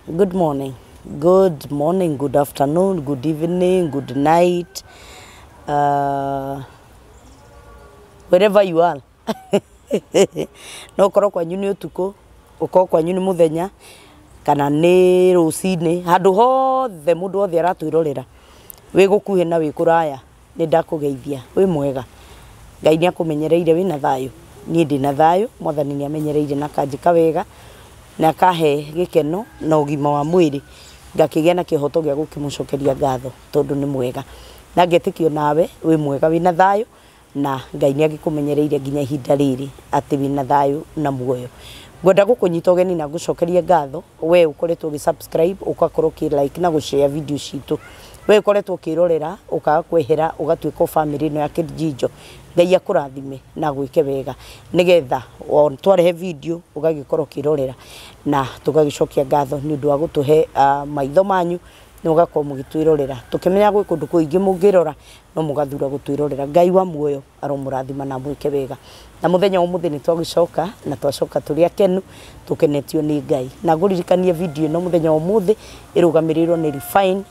Good morning. Good morning, good afternoon, good evening, good night. Wherever you are. No ũkorwo kwanyu nĩ ũtukũ, ũkorwo kwanyu nĩ mũthenya, kana nĩ rũcinĩ, handũ hothe mũndũ wothe aratwĩrorera, wĩ gũkuhĩ na wĩ kũraya, nĩ ndakũgeithia, wĩ mwega. Ngai nĩ akũmenyereire wĩna thayũ, niĩ ndĩna thayũ, Mwathani nĩ amenyereire na akanjĩka wega, na akahe gĩkeno na ũgima wa mwĩrĩ, ngakĩgĩa na kĩhoto gĩa gũkĩmũcokeria ngatho tondũ nĩ mwega. Na ngetĩkio nawe wĩ mwega wĩna thayũ, na Ngai nĩ agĩkũmenyereire nginya ihinda rĩrĩ atĩ wĩna thayũ na muoyo. Ngwenda gũkũnyita ũgeni na ngũcokerie ngatho we ũkoretwo ũgĩ subscribe, ũgakorwo ũkĩ like na gũshare video citũ. We ũkoretwo ũkĩrorera ũkaga kwehera ũgatuĩka family ĩno ya Kate Ngai akũrathime na gwĩke wega nĩgetha twarehe video ũgagĩkorwo ũkĩrorera na tũgagĩcokia ngatho nĩ ũndũ wa gũtũhe maitho manyu nĩ mũgakorwo mũgĩtwĩrorera tũkĩmenya gwĩ kũndũ kũingĩ mũngĩrora no mũgathura gũtwĩrorera. Ngai wa muoyo aromũrathima na mwĩke wega. Na mũthenya wa ũmũthĩ nĩ twagĩcoka na twacoka tũrĩ akenu tũkenetio nĩ Ngai. Na ngũririkanie video ĩno mũthenya wa ũmũthĩ ĩrũgamĩrĩirwo nĩ Refine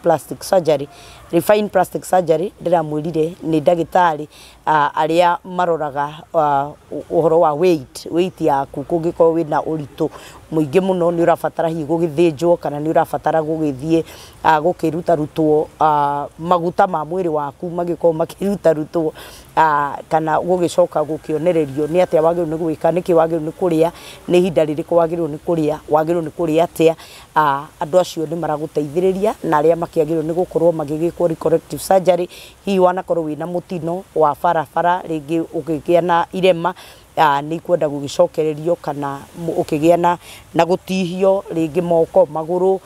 Plastic Surgery. Refine Plastic Surgery ndĩramwĩrire nĩ ndagĩtarĩ arĩa maroraga ũhoro wa weight yaku kũngĩkorwo wĩna ũritũ mũingĩ mũno nĩ ũrabatara hihi gũgĩthĩnjwo kana nĩ ũrabatara gũgĩthiĩ gũkĩrutarutwo maguta ma mwĩrĩ waku magĩkorwo makĩrutarutwo kana gũgĩcoka gũkĩonererio nĩ atĩa wagĩrĩirwo nĩ gwĩka, nĩkĩ wagĩrĩirwo nĩ kũrĩa, nĩ ihinda rĩrĩkũ wagĩrĩirwo nĩ kũrĩa, wagĩrĩirwo nĩ kũrĩa atĩa. Andũ acio nĩ maragũteithĩrĩria na arĩa makĩagĩrĩirwo nĩ gũkorwo magĩgĩkwo recorrective surgery, hihi wanakorwo wĩna mũtino wa barabara rĩngĩ ũkĩgĩa na irema nĩ ikwenda gũgĩcokererio kana ũkĩgĩa na gũtihio rĩngĩ moko magũrũ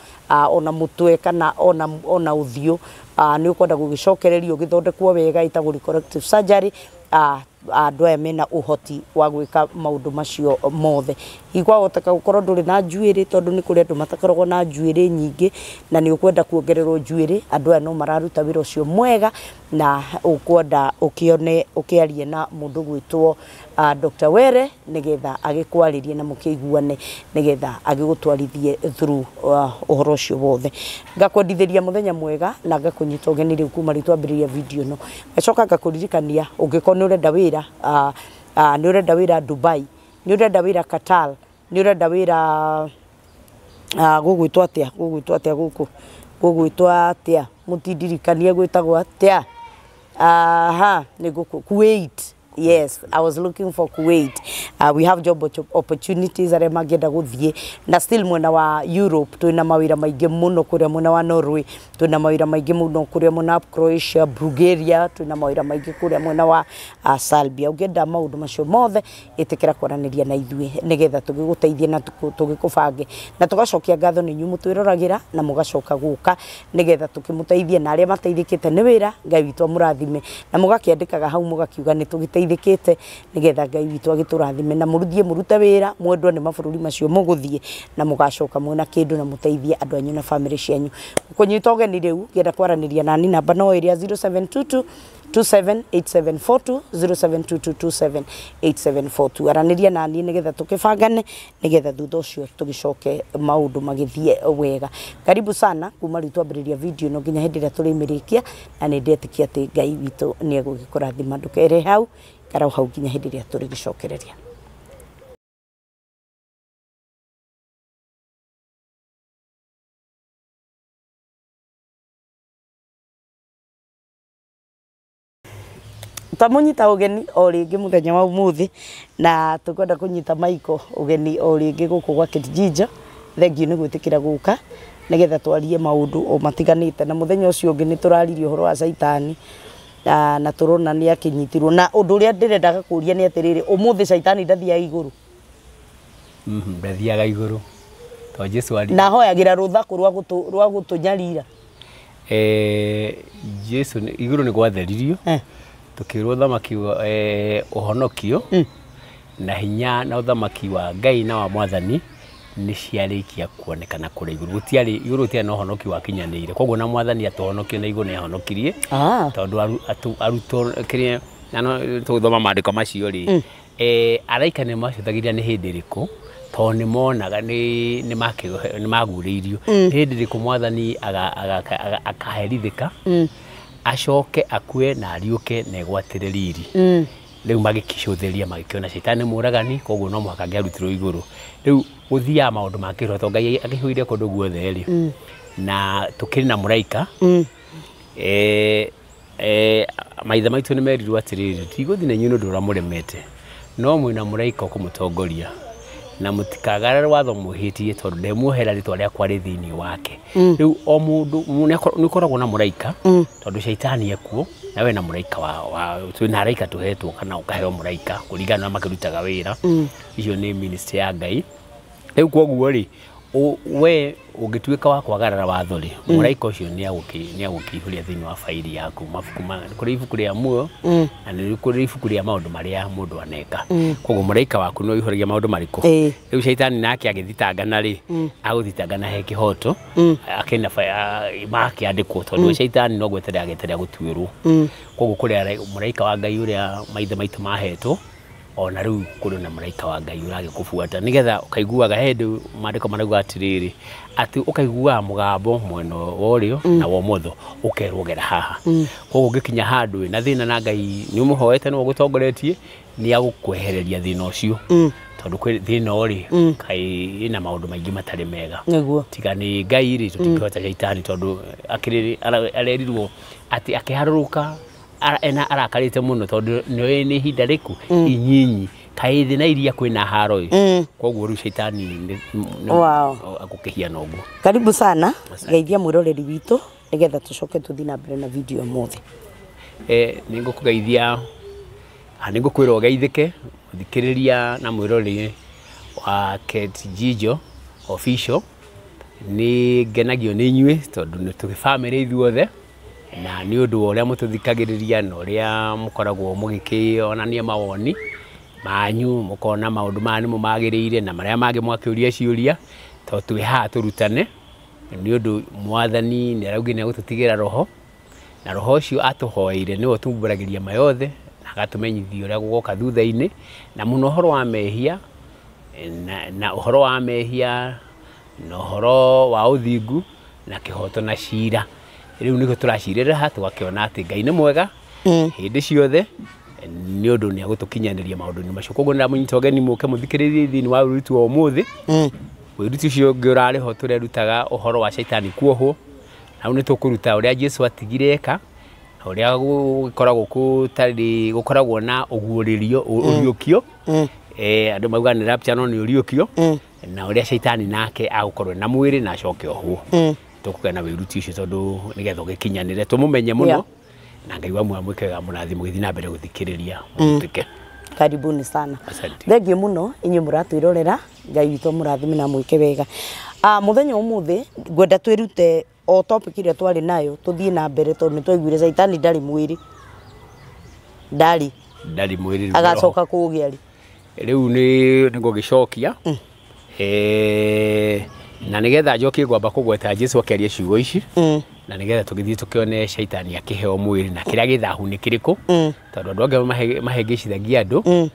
ona mũtwe kana ona ũthiũ nĩ ũkwenda gũgĩcokererio ũgĩthondekwo wega ĩtagwo recorrective surgery. Andũ aya mena ũhoti wa gwĩka maũndũ macio mothe. Hihi kwahoteka gũkorwo ndũrĩ na njuĩrĩ tondũ nĩ kũrĩ andũ matakoragwo na njuĩrĩ nyingĩ na nĩ ũkwenda kuongererwo njuĩrĩ, andũ aya no mararuta wĩra ũcio mwega na ũkwenda ũkĩone ũkĩarie na mũndũ gwĩtwo Dr. Were nĩgetha agĩkwarĩrie na mũkĩiguane nĩgetha agĩgũtwarithie through ũhoro ũcio wothe. Ngakwendithĩria mũthenya mwega na ngakũnyita ũgeni rĩu kuma rĩu twambĩrĩria video ĩno. Ngacoka ngakũririkania ũngĩkorwo nĩ ũrenda wĩra nĩ ũrenda wĩra Dubai, nĩ ũrenda wĩra Qatar, nĩ ũrenda wĩra gũgwĩtwo atĩa, gũgwĩtwo atĩa gũkũ, gũgwĩtwo atĩa, mũtindirikanie gwĩtagwo atĩa, aha, nĩ gũkũ Kuwait. Yes, I was looking for Kuwait. We have job opportunities arĩa mangĩenda gũthiĩ na still mwena wa Europe twĩna mawĩra maingĩ mũno kũrĩa mwena wa Norway, twĩna mawĩra maingĩ mũno kũrĩa mwena wa Croatia, Bulgaria, twĩna mawĩra maingĩ kũrĩa mwena wa Serbia. Ũngĩenda maũndũ macio mothe ĩtĩkĩra kwaranĩria na ithuĩ nĩgetha tũgĩgũteithie na tũgĩkũbange na tũgacokia ngatho nĩ inyuĩ mũtwĩroragĩra na mũgacoka gũka nĩgetha tũkĩmũteithie na arĩa mateithĩkĩte nĩ wĩra Ngai witũ amũrathime na mũgakĩandĩkaga hau mũgakiuga nĩ tũgĩteithĩkĩte nĩgetha Ngai witũ agĩtũrathime na mũruthiĩ mũrute wĩra mwendwo nĩ mabũrũri macio mũgũthiĩ na mũgacoka mwĩna kĩndũ na mũteithie andũ anyu na famĩlĩ cianyu. Kũnyita ũgeni rĩu ngĩenda kwaranĩria nani namba no ĩrĩa 0722 278742 0722 278742 aranĩria nani nĩgetha tũkĩbangane nĩgetha thutha ũcio tũgĩcoke maũndũ magĩthiĩ wega. Karibu sana kuma rĩu twambĩrĩria video ĩno nginya hĩndĩ ĩrĩa tũrĩmĩrĩkia na nĩ ndetĩkia atĩ Ngai witũ nĩ egũgĩkũrathima. Ndũkere hau, ikara hau nginya hĩndĩ ĩrĩa tũrĩgĩcokereria. Twamunyita ũgeni o rĩngĩ mũthenya wa ũmũthĩ na tũkwenda kũnyita Michael ũgeni o rĩngĩ gũkũ gwa Kate Jinja. Thengiũ nĩ gwĩtĩkĩra gũka nĩgetha twarie maũndũ o matiganĩte na mũthenya ũcio ũngĩ nĩ tũraririe ũhoro wa caitani na tũrona nĩ akĩnyitirwo na ũndũ ũrĩa ndĩrendaga kũria nĩ atĩrĩrĩ, ũmũthĩ caitani ndathiaga igũrũ? Ndathiaga igũrũ tondũ Jesũ ari na ahoyagĩra rũtha rwa gũtũnyarira. Jesũ igũrũ nĩ gwatheririo tukirwo thamaki ũhonokio na hinya na ũthamaki wa Ngai na wa Mwathani nĩ ciarĩkia kuonekana kũrĩa igũrũ. Gũtiarĩ igũrũ gũtiarĩ na ũhonokio wakinyanĩire, koguo na Mwathani atũhonokie na igũrũ nĩ ahonokirie tondũ arutwo kĩrĩa na no tũgũthoma maandĩko macio rĩ Araika nĩ macũthagĩrĩria nĩ hĩndĩ ĩrĩkũ tondũ nĩ monaga nĩ magurĩirio nĩ hĩndĩ ĩrĩkũ mwathani akaherithĩka acoke akue na ariũke na egwatĩre riri. Rĩu magĩkĩcũthĩrĩria magĩkĩona caitani nĩ mũragani koguo no mũhaka angĩarutirwo igũrũ. Rĩu gũthiaga maũndũ ma kĩroho tondũ Ngai akĩihũire kũndũ guothe rĩ, na tũkĩrĩ na mũraika. Maithe maitũ nĩ merirwo atĩrĩrĩ, tigũthiĩ na inyuĩ nĩ ũndũ ũrĩa mũremete, no mwĩna mũraika ũkũmũtongoria na mũtikagarare watho mwĩhĩtie tondũ ndemuohera rĩtwa rĩakwa rĩ thĩinĩ wake. Rĩu o mũndũ nĩ ũkoragwo na mũraika tondũ caitani ekuo na we na mũraika wa twĩna araika tũhetwo kana ũkaheo mũraika kũringana na makĩrutaga wĩra. Icio nĩ ministry ya Ngai. Rĩu koguo rĩ, we ũngĩtuĩka wa kwagarara watho rĩ, mũraika ũcio nĩ agũkĩihũria thĩinĩ wa faili yaku mabuku kũrĩ ibuku rĩa muoyo na nĩ kũrĩ ibuku rĩa maũndũ marĩa mũndũ aneka. Koguo mũraika waku nĩ ũihũragia maũndũ marĩkũ. Rĩu caitani nake agĩthitangana rĩ, agũthitangana he kĩhoto akĩna makĩandĩkwo tondũ caitani no gweterera ageterera gũtuĩrwo. Koguo kũrĩ mũraika wa Ngai ũrĩa maithe maitũ mahetwo, ona rĩu kũrĩ na mũraika wa Ngai ũragĩkũbuata nĩgetha ũkaiguaga hĩndĩ maandĩko marauga atĩrĩrĩ, atĩ ũkaiguaga mũgambo mwena wa ũrĩo na wa ũmotho ũkerwo gera haha. Koguo ũngĩkinya handũ wĩna thĩna na Ngai nĩ ũmũhoete nĩwe ũgũtongoretie, nĩ agũkwehereria thĩna ũcio tondũ kwĩ thĩna ũrĩ kaĩ ĩna maũndũ maingĩ matarĩ mega. Tiga nĩ Ngai rĩ, tũtingĩhota caitani tondũ akĩrĩ arerirwo atĩ akĩharũrũka ena arakarĩte mũno tondũ nĩoĩ nĩ ihinda rĩku inyinyi kaĩ thĩ na iria kwĩna haro ĩ. Koguo rĩu caitani agũkĩhiana ũguo. Karibu sana geithia mwĩroreri witũ nĩgetha tũcoke tũthiĩ na mbere na video ũmũthĩ. Nĩ ngũkũgeithia, nĩ ngũkwĩra ũgeithĩke mũthikĩrĩria na mwĩroreri wa Kate Jijo Official. Nĩ ngenagio nĩ inyuĩ tondũ nĩ tũrĩ bamĩrĩ ithuothe na nĩ ũndũ wa ũrĩa mũtũthikagĩrĩria na ũrĩa mũkoragwo mũgĩkĩonania mawoni manyu, mũkona maũndũ maya nĩmo magĩrĩire na marĩa mangĩ mwakĩũria ciũria tondũ twĩ haha tũrutane nĩ ũndũ mwathani nĩ araugire nĩ egũtũtigĩra roho na roho ũcio atũhoeire nĩwe ũtumbũragĩria ma yothe na agatũmenyithia ũrĩa gũgoka thutha-inĩ na mũno ũhoro wa mehia na ũhoro wa mehia na ũhoro wa ũthingu na kĩhoto na cira. Rĩu nĩguo tũracirĩra haha tũgakĩona atĩ Ngai nĩ mwega hĩndĩ ciothe nĩ ũndũ nĩ egũtũkinyanĩria maũndũ-inĩ macio. Koguo nĩndamũnyita ũgeni mũke mũthikĩrĩrie thĩinĩ wa wĩruti wa ũmũthĩ. Wĩruti ũcio ũngĩ ũrarĩ ho tũrerutaga ũhoro wa caitani kuohwo. Hau nĩ tũkũruta ũrĩa Jesũ atigire eka na ũrĩa gũkoragwo gũtarĩ gũkoragwo na ũguũrĩrio ũriũkio. Andũ maugaga nĩ rapture no nĩ ũriũkio na ũrĩa caitani nake agũkorwo na mwĩrĩ na acoke ohwo. Tũkũgĩa na wĩruti ũcio tondũ nĩgetha ũgĩkinyanĩre tũmũmenye mũno na Ngai wa muoyo amwĩke wega mũrathime mũgĩthiĩ na mbere gũthikĩrĩria mũtuĩke. Karibuni sana. Thengiũ mũno inyuĩ mũratwĩrorera, Ngai witũ amũrathime na amwĩke wega. Mũthenya ũmũthĩ ngwenda twĩrute o topic ĩrĩa twarĩ nayo tũthiĩ na mbere tondũ nĩ twaiguire caitani ndarĩ mwĩrĩ. Ndarĩ. Ndarĩ mwĩrĩ. Agacoka kũũgĩa rĩ? Rĩu nĩ ngũgĩcokia. Na nĩgetha njokie ngwamba kũgweta Jesũ akĩaria ciugo ici na nĩgetha tũgĩthiĩ tũkĩone caitani akĩheo mwĩrĩ na kĩrĩa gĩthahu nĩ kĩrĩkũ tondũ andũ angĩ mahĩngĩcithagia andũ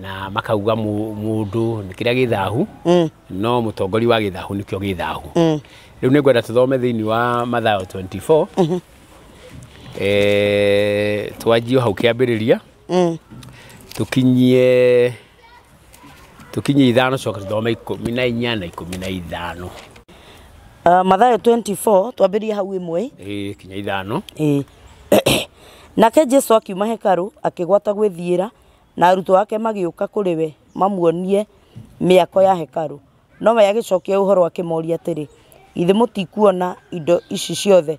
na makauga mũndũ nĩ kĩrĩa gĩthahu no mũtongoria wa gĩthahu nĩkĩo gĩthahu. Rĩu nĩ ngwenda tũthome thĩinĩ wa Mathayo 24 twanjie hau kĩambĩrĩria tũkinyie 5 coka tũthome 14 na 15. Mathayo 24 twambĩrĩrie hau ĩmwe kinya 5. Nake Jesũ akiuma hekarũ akĩgwata gwĩthiĩra na arutwo ake magĩũka kũrĩ we mamuonie mĩako ya hekarũ. No we agĩcokia ũhoro akĩmoria atĩrĩ, githĩ mũtikuona indo ici ciothe?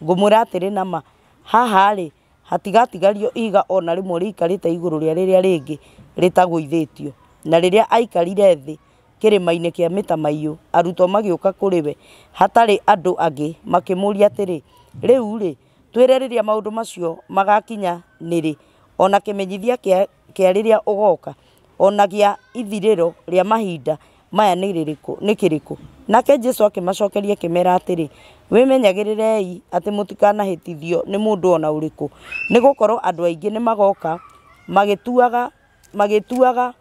Ngũmwĩra atĩrĩ na ma, haha rĩ hatigatigario ihiga ona rĩmwe rĩikarĩte igũrũ rĩa rĩrĩa rĩngĩ rĩtagũithĩtio. Na rĩrĩa aikarire thĩ kĩrĩma-inĩ kĩa mĩtamaiyũ, arutwo magĩũka kũrĩ we hatarĩ andũ angĩ makĩmũũria atĩrĩ, rĩu rĩ twĩre rĩrĩa maũndũ macio magakinya nĩ rĩ, ona kĩmenyithia kĩa rĩrĩa ũgoka, ona gĩa ithirĩro rĩa mahinda maya nĩ kĩrĩkũ? Nake Jesũ akĩmacokeria akĩmera atĩrĩ, wĩmenyagĩrĩrei atĩ mũtikanahĩtithio nĩ mũndũ ona ũrĩkũ, nĩgũkorwo andũ aingĩ nĩmagoka magĩtuaga magĩtuaga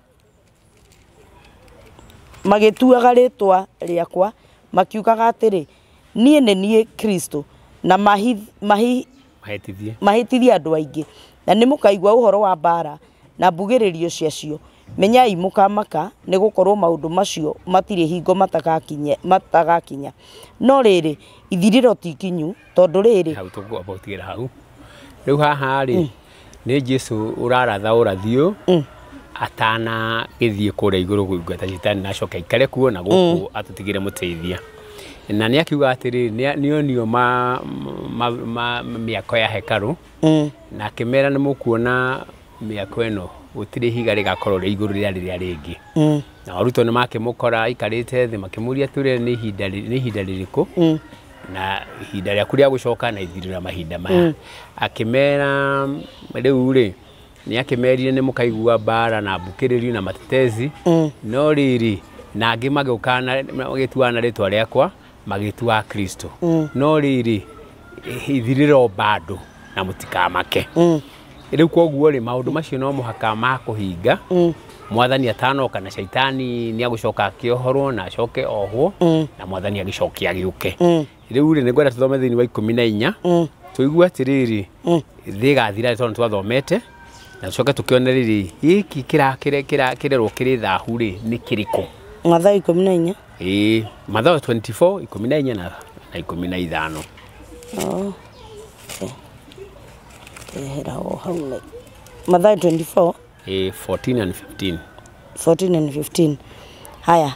magĩtuaga rĩtwa rĩakwa makiugaga atĩrĩ, niĩ nĩ niĩ Kristo, na mahĩtithie mahĩtithie andũ aingĩ. Na nĩ mũkaigua ũhoro wa mbara na mbugĩrĩrio ciacio. Menyai mũkamaka, nĩ gũkorwo maũndũ macio matirĩ hingo matagakinya. No rĩrĩ, ithirĩro ti ikinyu, tondũ rĩrĩ hau tũkwamba gũtigĩra hau. Rĩu haha rĩ, nĩ Jesu ũraratha ũrathi ũyũ atanagĩthiĩ kũrĩa igũrũ kũingata citani na acoke aikare kuo na gũkũ atũtigĩre mũteithia. Na nĩ akiuga atĩrĩrĩ, nĩonio mĩako ya hekarũ, na akĩmera nĩ mũkuona mĩako ĩno gũtirĩ ihiga rĩgakorwo rĩ igũrũ rĩa rĩrĩa rĩngĩ. Na arutwo nĩ makĩmũkora aikarĩte thĩ makĩmũria tũrĩ nĩ ihinda rĩrĩkũ na ihinda rĩaku rĩa gũcoka na ithirĩro mahinda maya. Akĩmera rĩu rĩ, nĩ akĩmerire nĩ mũkaigua mbara na mbukĩrĩrio na matetezi, no rĩrĩ na angĩ magĩũka na magĩtuana na rĩtwa rĩakwa magĩtua Kristo, no rĩrĩ ithirĩro bado na mũtikamake. Rĩu koguo rĩ, maũndũ macio no mũhaka makũhinga. Mwathani atanoka na shaitani nĩ agũcoka akĩohorwo na acoke ohwo, na mwathani agĩcoke agĩũke. Rĩu rĩ, nĩngwenda tũthome thĩinĩ wa 14 tũigue atĩrĩrĩ, thĩ ĩgathira tondũ twathomete, na tũcoke tũkĩone rĩrĩ gĩkĩ kĩrerwo kĩrĩ thahu rĩ nĩ kĩrĩkũ. Mathayo 14. Ĩĩ, Mathayo 24 14 na 15. Oh. Ehera o hau nĩ Mathayo 24 14 and 15. 14 and 15. Haya,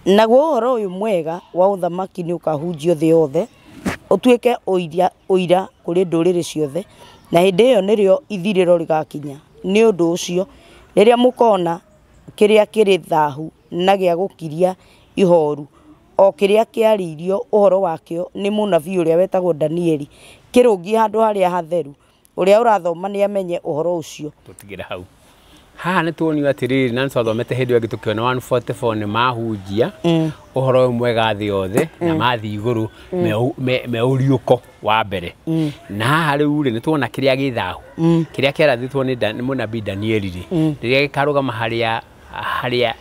naguo ũhoro ũyũ mwega wa ũthamaki nĩ ũkahunjio thĩ yothe, ũtuĩke ũira kũrĩ ndũrĩrĩ ciothe, na hĩndĩ ĩyo nĩrĩo ithirĩro rĩgakinya. Nĩ ũndũ ũcio, rĩrĩa mũkona kĩrĩa kĩrĩ thahu na gĩa gũkiria ihoru, o kĩrĩa kĩarĩirio ũhoro wakĩo nĩ mũnabii ũrĩa wetagwo Danieli, kĩrũngiĩ handũ harĩa hatheru, ũrĩa ũrathoma nĩ amenye ũhoro ũcio. Tũtigĩre hau. Haha nĩ tuonio atĩrĩrĩ, na nĩ twathomete hĩndĩ ĩyo ĩngĩ tũkĩona 144 nĩ mahunjia ũhoro ũyũ mwega thĩ yothe, na mathiĩ igũrũ me ũriũko wa mbere. Na haha rĩu rĩ, nĩ tuona kĩrĩa gĩ thahu, kĩrĩa kĩarathĩtwo nĩ mũnabii Danieli rĩ, rĩrĩa gĩkarũgama harĩa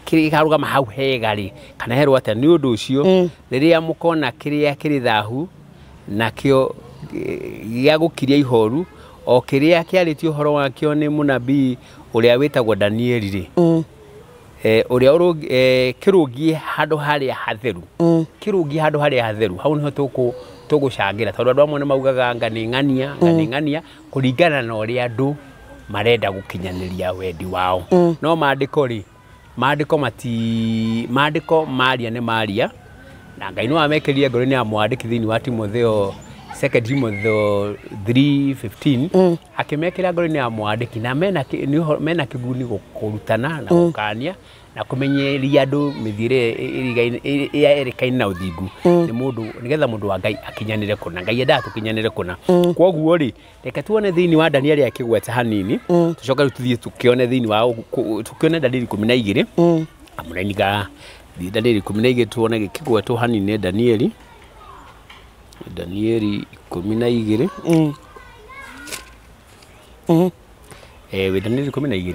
gĩkarũgama hau hega rĩ, kana herwo atĩa. Nĩ ũndũ ũcio, rĩrĩa mũkona kĩrĩa kĩrĩ thahu nakĩo gĩa gũkiria ihoru, o kĩrĩa kĩarĩtio ũhoro wakĩo nĩ mũnabii ũrĩa wĩtagwo Danieli rĩ, ũrĩa kĩrũngiĩ handũ harĩa hatheru, kĩrũngiĩ handũ harĩa hatheru, hau nĩho tũgũcangĩra, tondũ andũ amwe nĩ maugaga anga nĩ ng'ania, anga nĩ ng'ania, kũringana na ũrĩa andũ marenda gũkinyanĩria wendi wao. No maandĩko rĩ, maandĩko maria nĩ maria, na Ngai no amekĩrire ngoro-inĩ ya mwandĩki thĩinĩ wa Timotheo, 2 Timotheo 3:15, akĩmekĩra ngoro-inĩ ya mwandĩki, na mena kĩguni kũrutana na gũkania na kũmenyeria andũ mĩthiĩre ĩrĩa ĩrĩkaine na ũthingu, nĩ mũndũ nĩgetha mũndũ wa Ngai akinyanĩre kũna. Ngai endaga tũkinyanĩre kũna. Kwoguo rĩ, reke tuone thĩinĩ wa Danieli akĩgweta hanini, tũcoke rĩu tũthiĩ tũkĩone thĩinĩ wa tũkĩone Danieli 12. Amũraini ga Danieli 12 tuone gĩkĩgwetwo hanini nĩ Danieli. Danieli 12. Wĩ Danieli 12.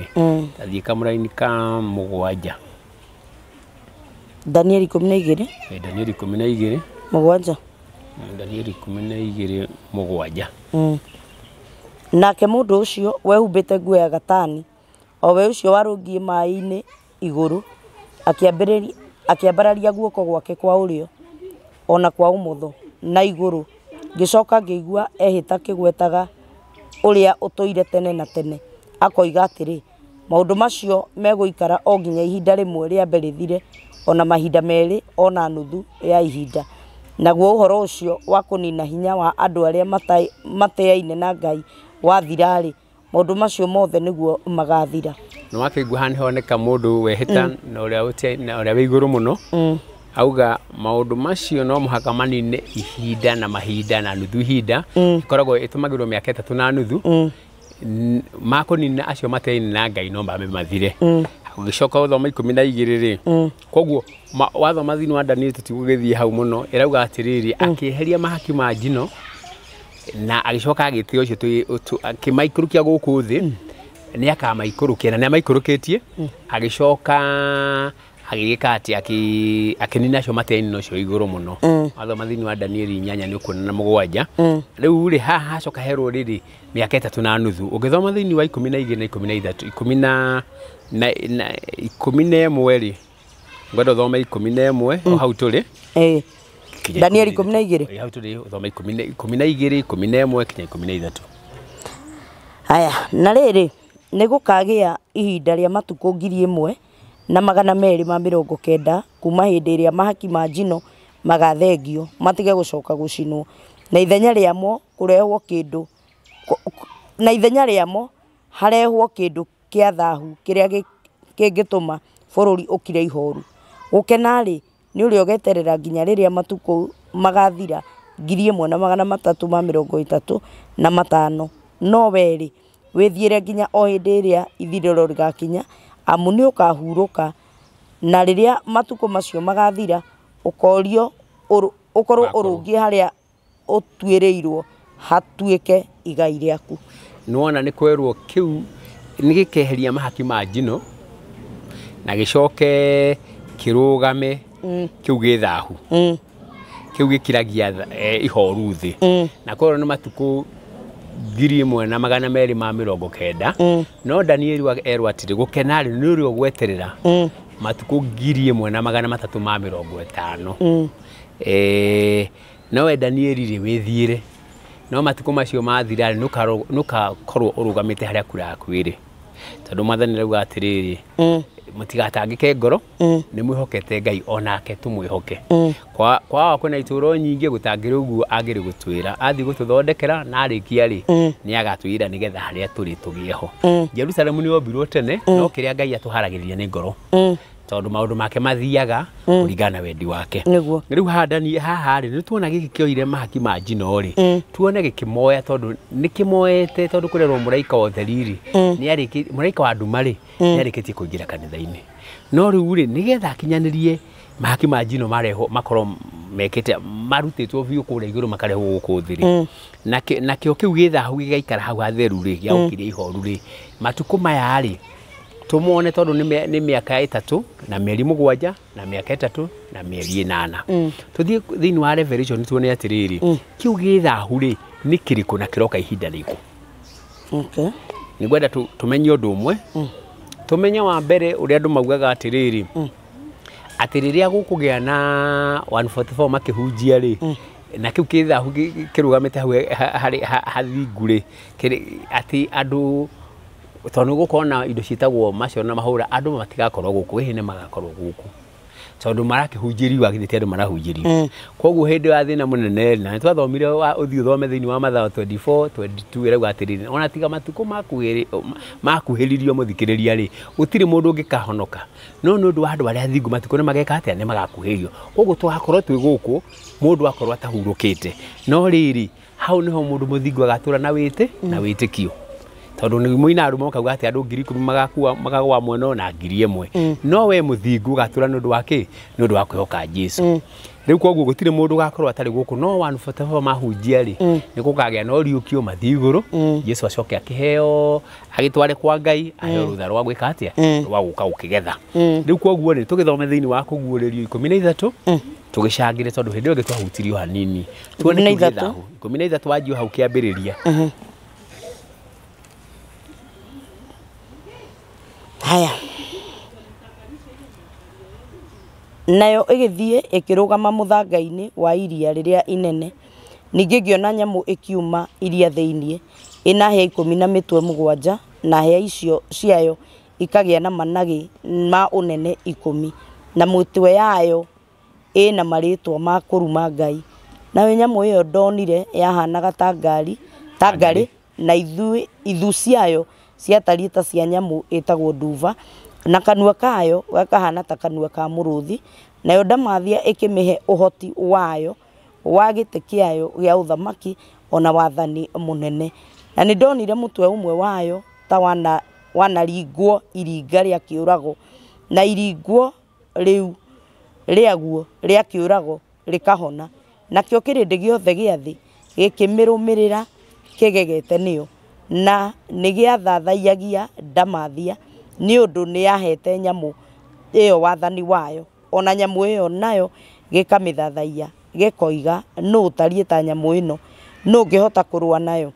Tathiĩ kamũraini ka 7. Danieli 12. Danieli 12. 7. Danieli 12 7. Nake mũndũ ũcio wehumbĩte nguo ya gatani, o we ũcio warũngiĩ maĩ-inĩ igũrũ, akĩambararia guoko gwake kwa ũrĩo ona kwa ũmotho na igũrũ, ngĩcoka ngĩigua ehĩta kĩgwetaga ũrĩa ũtũire tene na tene, akoiga atĩrĩ, maũndũ macio megũikara o nginya ihinda rĩmwe rĩambe rĩthire, ona mahinda merĩ ona nuthu ya ihinda. Naguo ũhoro ũcio wa kũnina hinya wa andũ arĩa mateaine na Ngai wathira-rĩ, maũndũ macio mothe nĩguo magathira. Nĩ wakĩigua haha nĩhoneka mũndũ wehĩta na ũrĩa wĩ igũrũ mũno, auga maũndũ macio no mũhaka manine ihinda na mahinda na nuthu ihinda, ĩkoragwo ĩtũmagĩrwo mĩaka 3 na nuthu, makũnina acio mateaine na Ngai no mame mathire. Ũgĩcoka ũthoma 12 rĩ, koguo wathoma thĩinĩ wa Danieli tũtigũgĩthiĩ hau mũno, ĩrauga atĩrĩrĩ, akĩeheria mahaki ma njino na agĩcoka agĩtĩa ũcio akĩmaikũrũkia gũkũ thĩ, Nĩ akamaikũrũkia na nĩ amaikũrũkĩtie agĩcoka agĩgĩka atĩ akĩnina acio mateainĩ ũcio igũrũ mũno. Wathoma thĩinĩ wa Danieli 8 nĩ ũkuona na 7. Rĩu rĩ haha hacoka herwo rĩrĩ mĩaka 3.5. Ũngĩthoma thĩinĩ wa 12 na 13 11 rĩ, ngwenda ũthome 11 o hau tũrĩ. Danieli 12. Hau tũrĩ ũthome 12 11 kinya 13. Haya, na rĩrĩ nĩ gũkagĩa ihinda rĩa matukũ 1290 kuma hĩndĩ ĩrĩa mahaki ma njino magathengio matige gũcoka gũcinwo, na ithenya rĩamo kũrehwo kĩndũ, na ithenya rĩamo harehwo kĩndũ kĩa thahu kĩrĩa kĩngĩtũma bũrũri ũkire ihoru. Gũkena-rĩ nĩ ũrĩa ũgeterera nginya rĩrĩa matukũ magathira 1335, no we-rĩ wĩthiĩre nginya o hĩndĩ ĩrĩa ithirĩro rĩgakinya, amu nĩ ũkahurũka, na rĩrĩa matukũ macio magathira ũkorio ũkorwo ũrũngiĩ harĩa ũtuĩrĩirwo hatuĩke igai rĩaku. Nĩwona nĩ kwerwo kĩu nĩ gĩkeheria mahaki ma njino na gĩcoke kĩrũgame kĩu gĩ thahu, kĩu gĩkiragia ihoru thĩ, na kwerwo nĩ matukũ 1290. No Danieli erwo atĩrĩ gũkena rĩ nĩ ũrĩa ũgweterera matukũ 1350. Nowe Danieli rĩ wĩthiĩre, no matukũ macio mathira rĩ nũkakorwo ũrũgamĩte harĩa kura yaku ĩrĩ, tondũ Mwathani arauga atĩrĩrĩ, mũtigatangĩke ngoro, nĩ mwĩhokete Ngai onake tũmwĩhoke. Kwa kwĩna itũũro nyingĩ gũtangĩrĩ ũguo angĩrĩ gũtwĩra, athiĩ gũtũthondekera na arĩkia rĩ nĩ agatwĩra nĩgetha harĩa tũrĩ tũgĩe ho. Jerusalemu nĩ yombirwo tene, no kĩrĩa Ngai atũharagĩrĩria nĩ ngoro, tondũ maũndũ make mathiaga kũringana na wendi wake. Rĩu haha rĩ nĩ tuona gĩkĩ kĩoire mahaki ma njino rĩ, tuone gĩkĩmoya, tondũ nĩ kĩmoete, tondũ kũrerwo mũraika wa ũtheri rĩ nĩ arĩkĩtie, mũraika wa nduma rĩ nĩ arĩkĩtie kũingĩra kanitha-inĩ. No rĩu rĩ nĩgetha akinyanĩrie mahaki ma njino marehwo makorwo mekĩte marutĩtwo biũ kũrĩa igũrũ makarehwo gũkũ thĩ rĩ, nakĩo kĩu gĩthahu gĩgaikara hau hatheru rĩ gĩa gũkiria ihoru rĩ, matukũ maya rĩ tũmone, tondũ nĩ mĩaka 3 na mĩeri 7 na mĩaka 3 na mĩeri 8. Tũthiĩ thĩinĩ wa Revelation tuone atĩrĩrĩ, kĩu gĩthahu rĩ nĩ kĩrĩkũ na kĩroka ihinda rĩrĩkũ. Nĩngwenda tũmenye ũndũ ũmwe. Tũmenye wa mbere ũrĩa andũ maugaga atĩrĩrĩ, atĩ rĩrĩa gũkũgĩa na 144 makĩhunjia rĩ, na kĩu kĩthahu kĩrũgamĩte hau hathingu rĩ, atĩ andũ tondũ gũkorwo na indo ciĩtagwo macio na mahũra, andũ matigakorwo gũkũ, hihi nĩ magakorwo gũkũ, tondũ marakĩhunjĩrio githĩ ti andũ marahunjĩrio. Koguo hĩndĩ ya thĩna mũnene, na nĩtwathomire ũthiĩ ũthome thĩinĩ wa Mathayo 24 22 ĩrauga atĩrĩrĩ, ona tiga matukũ makuhĩrĩrio mũthikĩrĩria rĩ, gũtirĩ mũndũ ũngĩkahonoka, no nĩ ũndũ wa andũ arĩa athingu matukũ nĩ mageka atĩa, nĩ magakuhĩrĩrio. Koguo twakorwo twĩ gũkũ mũndũ akorwo atahurũkĩte, no rĩrĩ hau nĩho mũndũ mũthingu agatũra na wĩtĩkio, tondũ nĩ mũina arũme makauga atĩ andũ 10,000 magakua makagwa mwena na 1,000, no we mũthingu ũgatũra nĩ ũndũ wa kĩ? Nĩ ũndũ wa kwĩhoka Jesũ. Rĩu koguo gũtirĩ mũndũ ũgakorwo atarĩ gũkũ, no 144 mahunjia rĩ nĩ gũkagĩa na ũriũkio mathiĩ igũrũ, Jesũ acoke akĩheo agĩtware kwa Ngai aheo rũtha rwa gwĩka atĩa, rwa gũka gũkĩgetha. Rĩu koguo rĩ tũgĩthome thĩinĩ wa Kũguũrĩrio 13 tũgĩcangĩre, tondũ hĩndĩ ĩyo ĩngĩ twahutirio hanini, tuone kĩu gĩthahu 13 wanjio hau kĩambĩrĩria. Haya, nayo ĩgĩthiĩ ĩkĩrũgama mũthanga-inĩ wa iria rĩrĩa inene. Ningĩ ngĩona nyamũ ĩkiuma iria thĩinĩ, ĩna hĩa 10 na mĩtwe 7, na hĩa icio ciayo ikagĩa na managĩ ma ũnene 10, na mũtwe yayo ĩna marĩtwa ma kũruma Ngai. Nayo nyamũ ĩyo ndonire yahanaga ta ngari ta ngarĩ, na ithu ciayo ciatariĩ ta cia nyamũ ĩtagwo nduva, na kanua kayo gakahana ta kanua ka mũrũthi. Nayo ndamathia ĩkĩmĩhe ũhoti wayo wa gĩtĩ kĩayo gĩa ũthamaki ona wathani mũnene. Na nĩ ndonire mũtwe ũmwe wayo ta wanaringwo iringa rĩa kĩũrago, na iringwo rĩu rĩaguo rĩa kĩũrago rĩkahona. Nakĩo kĩrĩndĩ gĩothe gĩa thĩ gĩkĩmĩrũmĩrĩra kĩgegete nĩyo. Na nĩ gĩathathaiyagia ndamathia nĩ ũndũ nĩ yahete nyamũ ĩyo wathani wayo, ona nyamũ ĩyo nayo gĩkamĩthathaiya, gĩkoiga nũ ũtariĩ ta nyamũ ĩno, nũ ũngĩhota kũrũa nayo.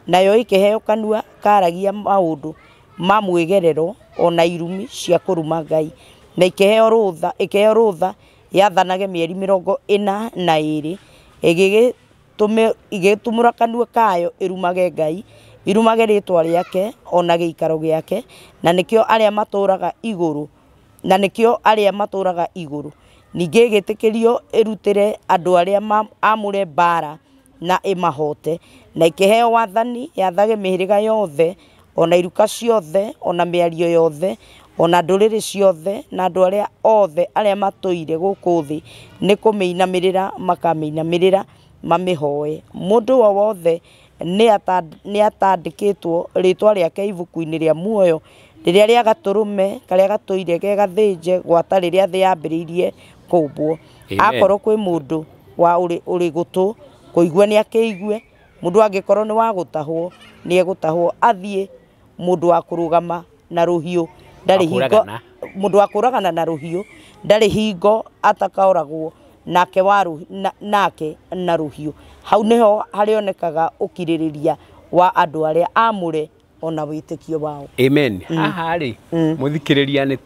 Nayo ĩkĩheo kanua karagia maũndũ ma mwĩgerero ona irumi cia kũruma Ngai, na ikĩheo rũtha yathanage mĩeri 42, ĩgĩtumũra kanua kayo ĩrumage Ngai, irumage rĩtwa rĩake ona gĩikaro gĩake, na nĩkĩo arĩa matũraga igũrũ, na nĩkĩo arĩa matũraga igũrũ. Ningĩ ĩgĩtĩkĩrio ĩrutĩre andũ arĩa amũre mbara na ĩmahote, na ĩkĩheo wathani yathage mĩhĩrĩga yothe ona iruka ciothe ona mĩario yothe ona ndũrĩrĩ ciothe na andũ arĩa othe arĩa matũire gũkũ thĩ nĩ kũmĩinamĩrĩra makamĩinamĩrĩra mamĩhoe. Mũndũ o wothe nĩ atandĩkĩtwo rĩtwa rĩake ibuku-inĩ rĩa muoyo rĩrĩa rĩa gatũrũme karĩa gatũire ge gathĩnje gwata rĩrĩa thĩ yambĩrĩirie kũmbwo. Akorwo kwĩ mũndũ wa ũrĩ gũtũ kũigua nĩ akĩigue, mũndũ angĩkorwo nĩ wa gũtahwo nĩ egũtahwo athiĩ, mũndũ wa kũrũgama na rũhiũ ndarĩ hingo, mũndũ wa kũragana na rũhiũ ndarĩ hingo atakaoragwo nake nake na rũhiũ. Hau niho harĩonekaga ũkirĩrĩria wa andũ arĩa amũre ona wĩtĩkio wao. Amen. Haha rĩ mũthikĩrĩria nĩ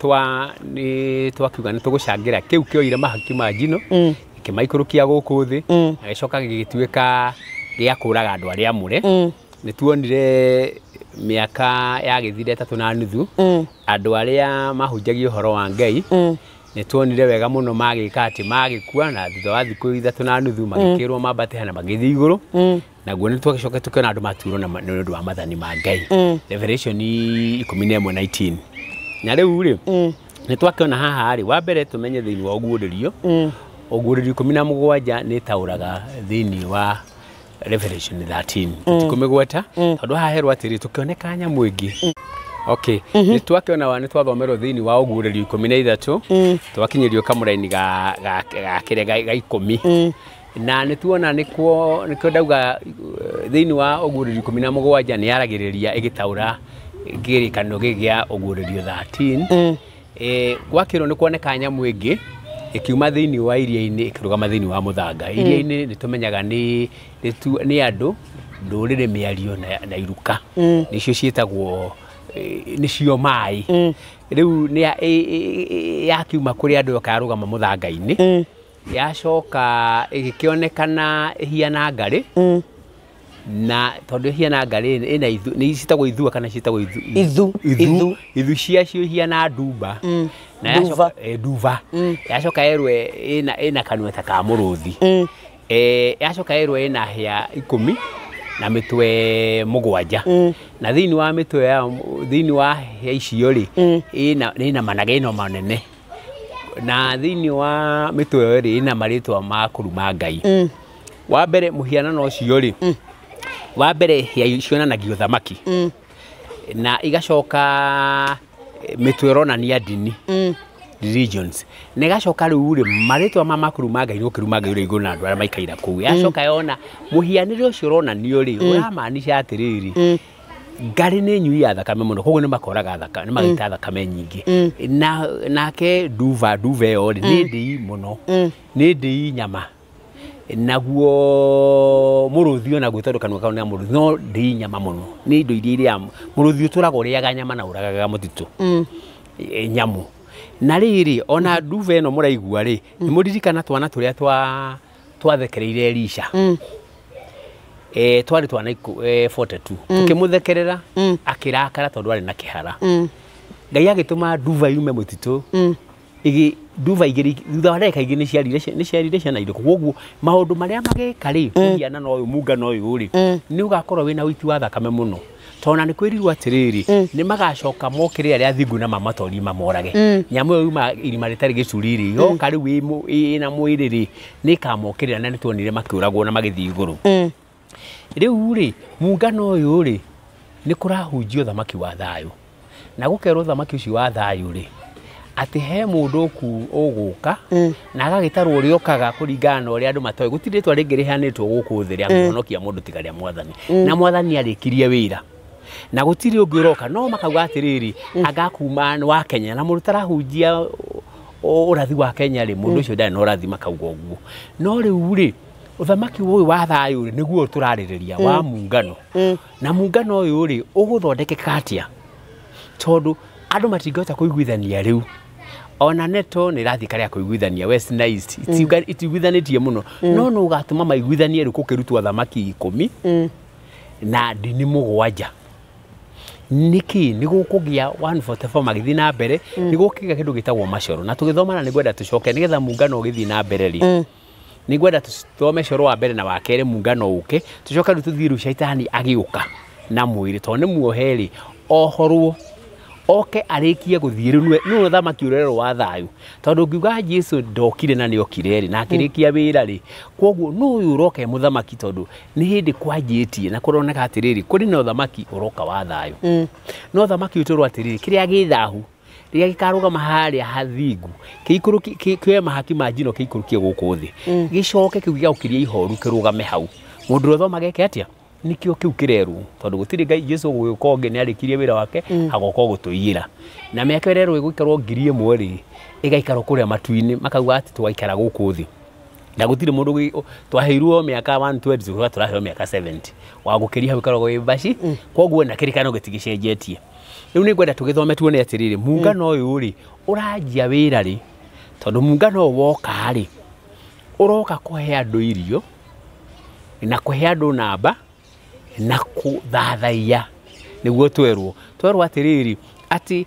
twakiuga nĩ tũgũcangĩra kĩu kĩoire mahaki ma njino kĩmaikũrũkia gũkũ thĩ na gĩcoka gĩgĩtuĩka gĩa kũraga andũ arĩa amũre. Nĩ tuonire mĩaka ya gĩthire 3.5 andũ arĩa mahunjagia ũhoro wa Ngai nĩ tuonire wega mũno magĩka atĩ magĩkua na thutha wa thikũ 3.5 magĩkĩrwo mambate na magĩthiĩ igũrũ. Naguo nĩ twagĩcoka tũkĩona andũ maturwo na nĩ ũndũ wa mathani ma Ngai. Revelation 11:19. Na rĩu rĩ nĩ twakĩona haha rĩ, wa mbere tũmenye thĩinĩ wa ũguũrĩrio, ũguũrĩrio 17 nĩ taũraga thĩinĩ wa Revelation 13. Tũtikũmĩgweta tondũ haha herwo atĩrĩ tũkĩoneka nyamũ ĩngĩ. Okay, nĩ twakĩona wa nĩ twathomerwo thĩinĩ wa ũguũrĩrio 13 twakinyĩrio kamũraini ga kĩrĩa ga 10 na nĩ tuona nĩkĩo ndauga thĩinĩ wa ũguũrĩrio 17 nĩ yaragĩrĩria ĩgĩtaũra kĩrĩkanĩro gĩkĩ gĩa ũguũrĩrio 13. Gwakĩrwo nĩ kuoneka nyamũ ĩngĩ ĩkiuma thĩinĩ wa iria-inĩ ĩkĩrũgama thĩinĩ wa mũthanga. Iria-inĩ nĩ tũmenyaga nĩ andũ ndũrĩrĩ mĩario na iruka nĩcio ciĩtagwo nĩcio maĩ. Rĩu nĩ yakiuma kũrĩ andũ ĩkarũgama mũthanga-inĩ, yacoka ĩgĩkĩonekana ĩhiana ngarĩ, na tondũ ĩhiana ngarĩ ĩna ithu, nĩ ciĩtagwo ithua kana ciĩtagwo ithu, ithu ciacio ihiana ndumba, na yacoka nduva, yacoka yerwo ĩna kanua ta ka mũrũthi, yacoka yerwo ĩna hĩa 10 na mĩtwe 7, na thĩinĩ wa mĩtwe ya thĩinĩ wa hĩa icio rĩ ĩna managa ĩno manene, na thĩinĩ wa mĩtwe ĩyo rĩ ĩna marĩtwa ma kũruma Ngai. Wa mbere mũhianano ũcio rĩ, wa mbere hĩa cionanagia ũthamaki, na igacoka mĩtwe ĩronania ndini, religions, na igacoka rĩu rĩ marĩtwa ma makũruma Ngai nĩ ũkĩruma Ngai ũrĩa igũrũ na andũ arĩa maikaire kũu. Yacoka yona mũhianĩre ũcio ũronanio rĩ ũramaanisha atĩrĩrĩ, ngarĩ nĩ nyui ya thakame mũno, koguo nĩ makoraga thakame, nĩ magaita thakame nyingĩ. Na nake nduva ĩyo rĩ nĩ ndĩi mũno, nĩ ndĩi nyama, naguo mũrũthi onaguo tondũ kanua kau nĩ mũrũthi no ndĩi nyama mũno, nĩ indo iria irĩaga mũrũthi ũtũraga ũrĩaga nyama na ũragaga mũtitũ nyamũ. Na rĩrĩ ona nduva ĩno mũraigua rĩ nĩ mũririkana twana tũrĩa twathekereire Elisha, twarĩ twana 42 tũkĩmũthekerera akĩrakara tondũ arĩ na kĩhara. Ngai agĩtũma nduva yume mũtitũ, nduva igĩrĩ thutha wa ndagĩka igĩrĩ nĩ ciarire ciana irĩkũ. Koguo maũndũ marĩa mageka rĩ mũhianano ũyũ mũngano ũyũ rĩ nĩ ũgakorwo wĩna ũiti wa thakame mũno, tondũ na nĩ kwĩrirwo atĩrĩrĩ nĩ magacoka mokĩre arĩa athingu na mamatorie mamorage. Nyamũ ĩyo yuma irima rĩtarĩ gĩcuri rĩ yoka rĩu ĩna mwĩrĩ rĩ nĩ ĩkamokĩrĩra, na nĩ tuonire makĩũragwo na magĩthiĩ igũrũ. Rĩu rĩ mũngano ũyũ rĩ nĩ kũrahunjio thamaki wa thayũ, na gũkerwo thamaki ũcio wa thayũ rĩ atĩ he mũndũ ũgũka na agagĩtarwo ũrĩa okaga kũringana na ũrĩa andũ matoĩ. Gũtirĩ rĩtwa rĩngĩ rĩheanĩtwo gũkũ thĩ rĩa kũhonokia mũndũ tiga rĩa mwathani, na mwathani arĩkirie wĩra. Na gũtirĩ ũngĩ ũroka no makauga atĩrĩrĩ anga kuma wa Kenya na mũndũ tarahunjia ũrathi wa Kenya rĩ mũndũ ũcio ndarĩ na ũrathi makauga ũguo. No rĩu rĩ ũthamaki ũyũ wa thayũ rĩ nĩguo tũrarĩrĩria wa muungano. Na muungano ũyũ rĩ ũgũthondekeka atĩa? Tondũ andũ matingĩhota kũiguithania rĩu. Ona neto nĩ ĩrathiĩ karĩa kũiguithania West na East itiiguithanĩtie mũno no nũ ũgatũma maiguithanie rĩu gũkĩrutwo athamaki 10 na ndini 7. Nĩkĩ nĩ gũkũgĩa 144 magĩthiĩ na mbere nĩ gũkĩgĩa kĩndũ gĩtagwo macoro na tũgĩthoma na nĩngwenda tũcoke nĩgetha muungano ũgĩthiĩ na mbere rĩ nĩngwenda tũthome coro wa mbere na wa kerĩ muungano ũke tũcoke rĩu tũthiĩ rĩu caitani agĩũka na mwĩrĩ tondũ nĩ muohe rĩ ohorwo oke arĩkie gũthiĩ rĩu nĩwe ũthamaki ũrerwo wa thayũ tondũ ngiuga Jesu ndokire na nĩokire rĩ na akĩrĩkia wĩra rĩ kwoguo nũ ũyũ ũroka e mũthamaki tondũ nĩ hĩndĩ kwanjĩtie na kũroneka atĩrĩrĩ kũrĩ na ũthamaki ũroka wa thayũ. No ũthamaki ũyũ tũrwo atĩrĩrĩ kĩrĩa gĩ thahu rĩrĩa gĩkarũgama harĩa hathingu kĩoe mahaki ma njino kĩikũrũkie gũkũ thĩ gĩcoke kĩu gĩgũkĩria ihoru kĩrũgame hau mũndũ ũrĩa ũthomaga eke atĩa nikio kiu kirerwo tondu gutiri Ngai Jesu gũgĩũka ũngĩ nĩ arĩkirie wĩra wake agoka gũtũiyĩra na mĩaka ĩrerwo ĩgũikarwo 1000 rĩ ĩgaikarwo kũrĩa matu-inĩ makauga atĩ tũgaikara gũkũ thĩ na gũtirĩ mũndũ twaheirwo mĩaka 120 tũgakorwo tũraheo mĩaka 70 wa gũkĩria hau ĩkoragwo ĩ mbaci kwoguo na kĩrĩkano gĩtigĩcenjetie. Rĩu nĩ ngwenda tũgĩthome tuone atĩrĩrĩ muungano ũyũ rĩ ũranjia wĩra rĩ tondũ muungano ũyũ woka rĩ ũroka kũhe andũ irio na kũhe andũ namba na kũthathaiya nĩguo twerwo atĩrĩrĩ atĩ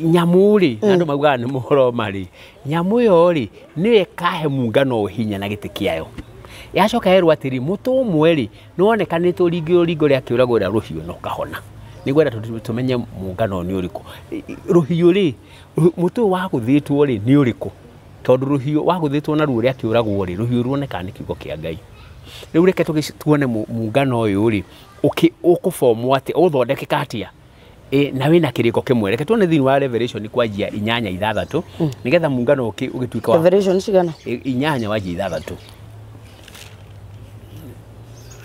nyamũ rĩ na andũ maugaga nĩ mũroma rĩ nyamũ ĩyo rĩ nĩyo ĩkahe muungano hinya na gĩtĩ kĩayo yacoka yerwo atĩrĩ mũtũ ũmwe rĩ nĩwonekanĩtwo ringo rĩa kĩũragwo rĩa rũhiũ na ũkahona. Nĩngwenda tũmenye muungano nĩ ũrĩkũ rũhiũ rĩ mũtĩ ũyũ wagũthĩtwo rĩ nĩ ũrĩkũ tondũ rũhiũ wagũthĩtwo naruo rĩa kĩũragwo rĩ rũhiũ ruonekaga nĩ kiugo kĩa Ngai. Rĩu reke tuone muungano ũyũ rĩ ũkũbomwo atĩa ũgũthondekeka atĩa na wĩna kĩrĩko kĩmwe. Reke tuone thĩinĩ wa Revelation kwanjia 8:6 nĩgetha muungano ũgĩtuĩka wa Revelation cigana 8 wanjia 6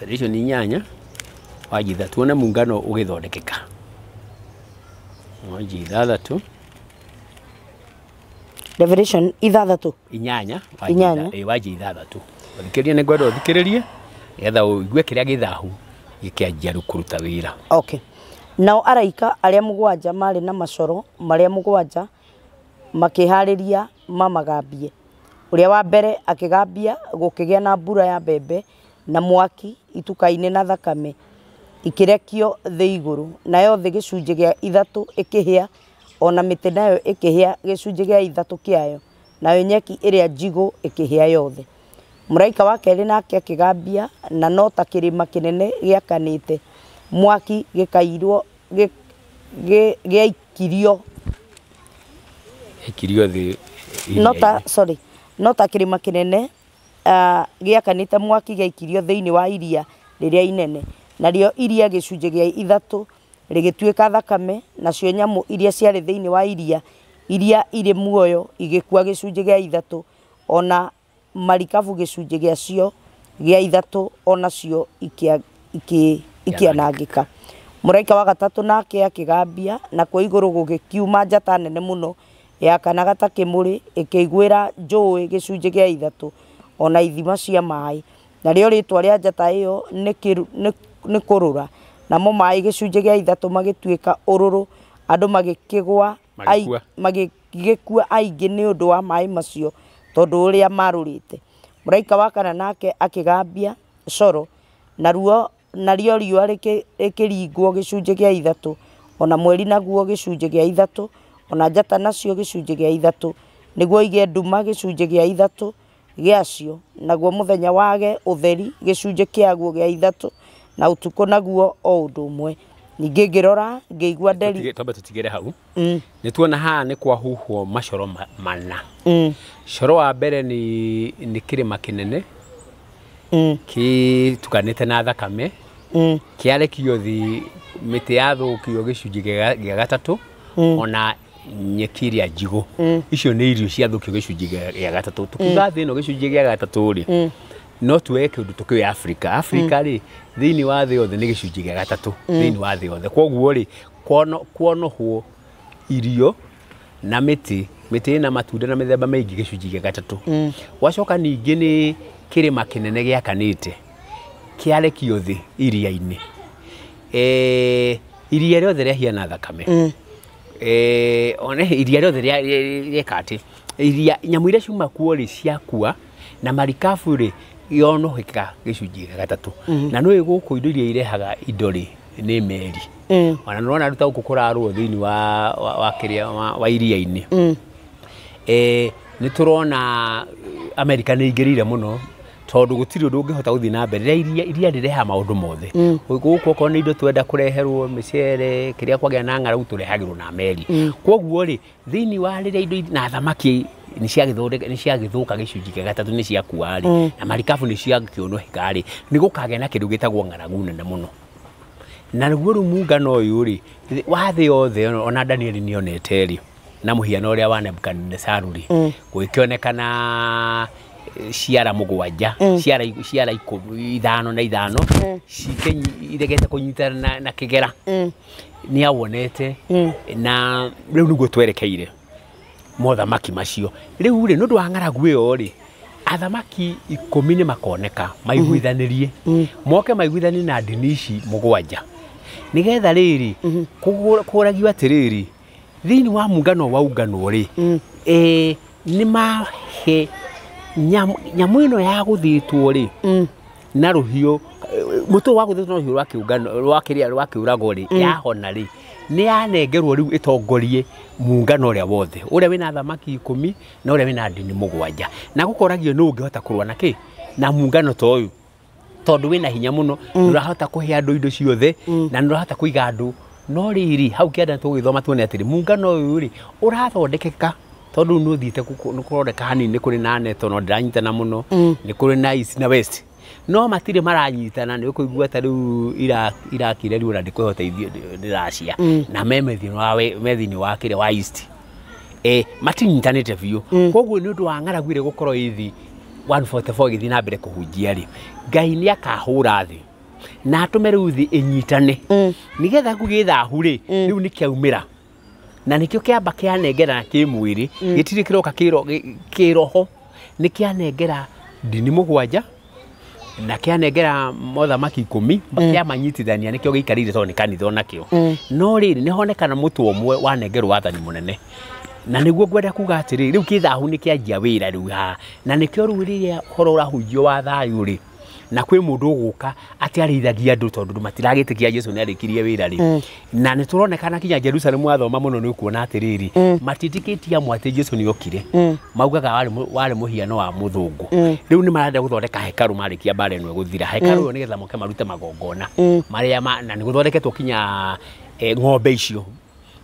Revelation 8 wanjia 6 tuone muungano ũgĩthondekeka wanjia 6 Revelation 6 8 wanjia 6 Thikĩrĩria nĩ ngwenda ũthikĩrĩrie nĩgetha ũigue kĩrĩa gĩthahu gĩkĩanjia rĩu kũruta wĩra. Okay. Nao araika arĩa 7 marĩ na macoro marĩa 7 makĩharĩria mamagambie. Ũrĩa wa mbere akĩgambia gũkĩgĩa na mbura ya mbembe na mwaki itukaine na thakame ikĩrekio thĩ igũrũ nayo thĩ gĩcunjĩ gĩa 3 ĩkĩhĩa ona mĩtĩ nayo ĩkĩhĩa gĩcunjĩ gĩa 3 kĩayo nayo nyeki ĩrĩa njigũ ĩkĩhĩa yothe. Mũraika wa kerĩ nake akĩgambia na no ta kĩrĩma kĩnene gĩakanĩte mwaki gĩkairwo gĩaikirio thĩ no ta kĩrĩma kĩnene gĩakanĩte mwaki gĩaikirio thĩinĩ wa iria rĩrĩa inene narĩo iria gĩcunjĩ gĩa 3 rĩgĩtuĩka thakame nacio nyamũ iria ciarĩ thĩinĩ wa iria iria irĩ muoyo igĩkua gĩcunjĩ gĩa 3 ona marikabu gĩcunjĩ gĩacio gĩa 3 onacio ikĩanangĩka. Mũraika wa gatatũ nake akĩgambia nakuo igũrũ gũgĩkiuma njata nene mũno yakanaga ta kĩmũrĩ ĩkĩiguĩra njũĩ gĩcunjĩ gĩa 3 ona ithima cia maĩ narĩo rĩtwa rĩa njata ĩyo nĩ kũrũra namo maĩ gĩcunjĩ gĩa 3 magĩtuĩka ũrũrũ andũ magĩkĩgwa magĩgĩkua aingĩ nĩ ũndũ wa maĩ macio tondũ ũrĩa marũrĩte. Mũraika wa kana nake akĩgambia coro naruo narĩo riũa rĩkĩringwo gĩcunjĩ gĩa 3 ona mweri naguo gĩcunjĩ gĩa 3 ona njata nacio gĩcunjĩ gĩa 3 nĩguo igĩe nduma gĩcunjĩ gĩa 3 gĩacio naguo mũthenya wage ũtheri gĩcunjĩ kĩaguo gĩa 3 na ũtukũ naguo o ũndũ ũmwe. Ningĩ ngĩrora ngĩigua nderi twambe tũtigĩre hau nĩ tuona haha nĩ kwahuhwo macoro mana. Coro wa mbere nĩ kĩrĩma kĩnene kĩtukanĩte na thakame kĩarekio thĩ mĩtĩ yathũkio gĩcunjĩ gĩa 3 ona nyeki ĩrĩa njigũ icio nĩ irio ciathũkio gĩcunjĩ gĩa 3 tũkiuga thĩ ĩno gĩcunjĩ gĩa 3 rĩ No tuoe kĩũndũ tũkĩoe Africa. Africa rĩ, thĩinĩ wa thĩ yothe nĩ gĩcunjĩ gĩa gatatũ thĩinĩ wa thĩ yothe. Kwoguo rĩ, kuonohwo irio na mĩtĩ, mĩtĩ ĩna matunda na mĩthemba mĩingĩ gĩcunjĩ gĩa gatatũ. Gwacoka ningĩ nĩ kĩrĩma kĩnene gĩakanĩte kĩarekio thĩ iria-inĩ. Iria rĩothe rĩahiana thakame. One iria rĩothe rĩeka atĩ iria nyamũ iria ciuma kuo rĩ ciakua na marikabu rĩ yonoheka gĩcunjĩ gĩa gatatũ. Na nĩũĩ gũkũ indo iria irehaga indo rĩ nĩ meri. Ona nĩũrona rĩu ta gũkũ kũrarũo thĩinĩ wa kĩrĩa wa iria-inĩ. Nĩ tũrona America nĩ ĩingĩrĩire mũno tondũ gũtirĩ ũndũ ũngĩhota gũthiĩ na mbere. Rĩrĩa iria rĩrehaga maũndũ mothe. Gũkũ okorwo nĩ indo twenda kũreherwo mĩcere, kĩrĩa kwagĩa na ng'aragu tũrehagĩrwo na meri. Kwoguo rĩ, thĩinĩ wa rĩrĩa indo na thamaki nĩ ciagĩthũka gĩcunjĩ gĩa gatatũ nĩ ciakua rĩ, na marikabu nĩ ciakĩũnũhĩka rĩ, nĩ gũkagĩa na kĩndũ gĩtagwo ng'aragu nene mũno. Na nĩguo rĩu muungano ũyũ rĩ, wa thĩ yothe ona Danieli nĩonete rĩ, na mũhiano ũrĩa wa Nebukadnezaru rĩ, gũgĩkĩonekana ciara mũgwanja, ciara ithano na ithano, iregete kũnyitana na kĩgera. Nĩ awonete, na rĩu nĩguo twerekeire mothamaki macio. Rĩu rĩ, nĩ ũndũ wa ng'aragu ĩyo rĩ, athamaki 10 nĩ makoneka maiguithanĩrie, moke maiguithanie na ndini ici mũgwanja, nĩgetha rĩrĩ kũragio atĩrĩrĩ, thĩinĩ wa muungano wa unganwo rĩ, nĩ mahe nyamũ ĩno ya gũthĩtwo rĩ na rũhiũ, mũtwe wa gũthĩtwo na rũhiũ rwa kĩũngano rwa kĩrĩa rwa kĩũrago rĩ, yahona rĩ, nĩ yanengerwo rĩu ĩtongorie muungano ũrĩa wothe, ũrĩa wĩna athamaki 10 na ũrĩa wĩna ndini mũgwanja. Na gũkoragio nũ ũngĩhota kũrũa na kĩ na muungano ta ũyũ, tondũ wĩna hinya mũno, nĩũrahota kũhe andũ indo ciothe, na nĩũrahota kũiga andũ. No rĩrĩ, hau kĩanda tũgĩthoma tuone atĩrĩ, muungano ũyũ rĩ ũrathondekeka, tondũ nĩ ũthiĩte nĩ kũroneka hanini nĩ kũrĩ na NATO no ndĩranyitana mũno, nĩ kũrĩ na East na West, no matirĩ maranyitana. Nĩ ũkũigua ta rĩu Iraq ĩrĩa ona ndĩkwĩhota nĩ Russia, na me thĩinĩ wa kĩrĩa wa East, matinyitanĩte biũ. Koguo nĩ ũndũ wa ng'aragu ĩrĩa gũkorwo ĩ thĩ 144 ĩgĩthiĩ na mbere kũhunjia rĩ, Ngai nĩ akahũra thĩ na atũme rĩu thĩ ĩnyitane, nĩgetha kũgĩe thahu rĩ, rĩu nĩ kĩaumĩra na nĩkĩo kĩamba kĩanengera kĩmwĩrĩ, gĩtirĩ kĩroka kĩroho, nĩ kĩanengera ndini mũgwanja na kĩanengera mothamaki 10, kĩamanyitithania, nĩkĩo gĩikarĩire tondũ nĩ kanitha onakĩo. No rĩrĩ, nĩ honekana mũtwe ũmwe wanengerwo wathani mũnene, na nĩguo ngwenda kuga atĩrĩ, rĩu kĩthahu nĩ kĩanjia wĩra rĩu haha, na nĩkĩo rĩu rĩrĩa ũhoro ũrahunjio wa thayũ rĩ, na kwĩ mũndũ ũgũka atĩ arĩithagia andũ tondũ matiragĩtĩkia Jesũ nĩ arĩkirie wĩra rĩ, na nĩ tũronekana kinya Jerusalemu wathoma mũno nĩ ũkuona atĩrĩrĩ, matiĩtĩkĩtie amwe atĩ Jesũ nĩ okire, maugaga warĩ mũhiano wa mũthũngũ. Rĩu nĩ marenda gũthondeka hekarũ marĩkia mbara ĩno ĩgũthira, hekarũ ĩyo nĩgetha moke marute magongona marĩa na nĩ gũthondeketwo kinya ng'ombe icio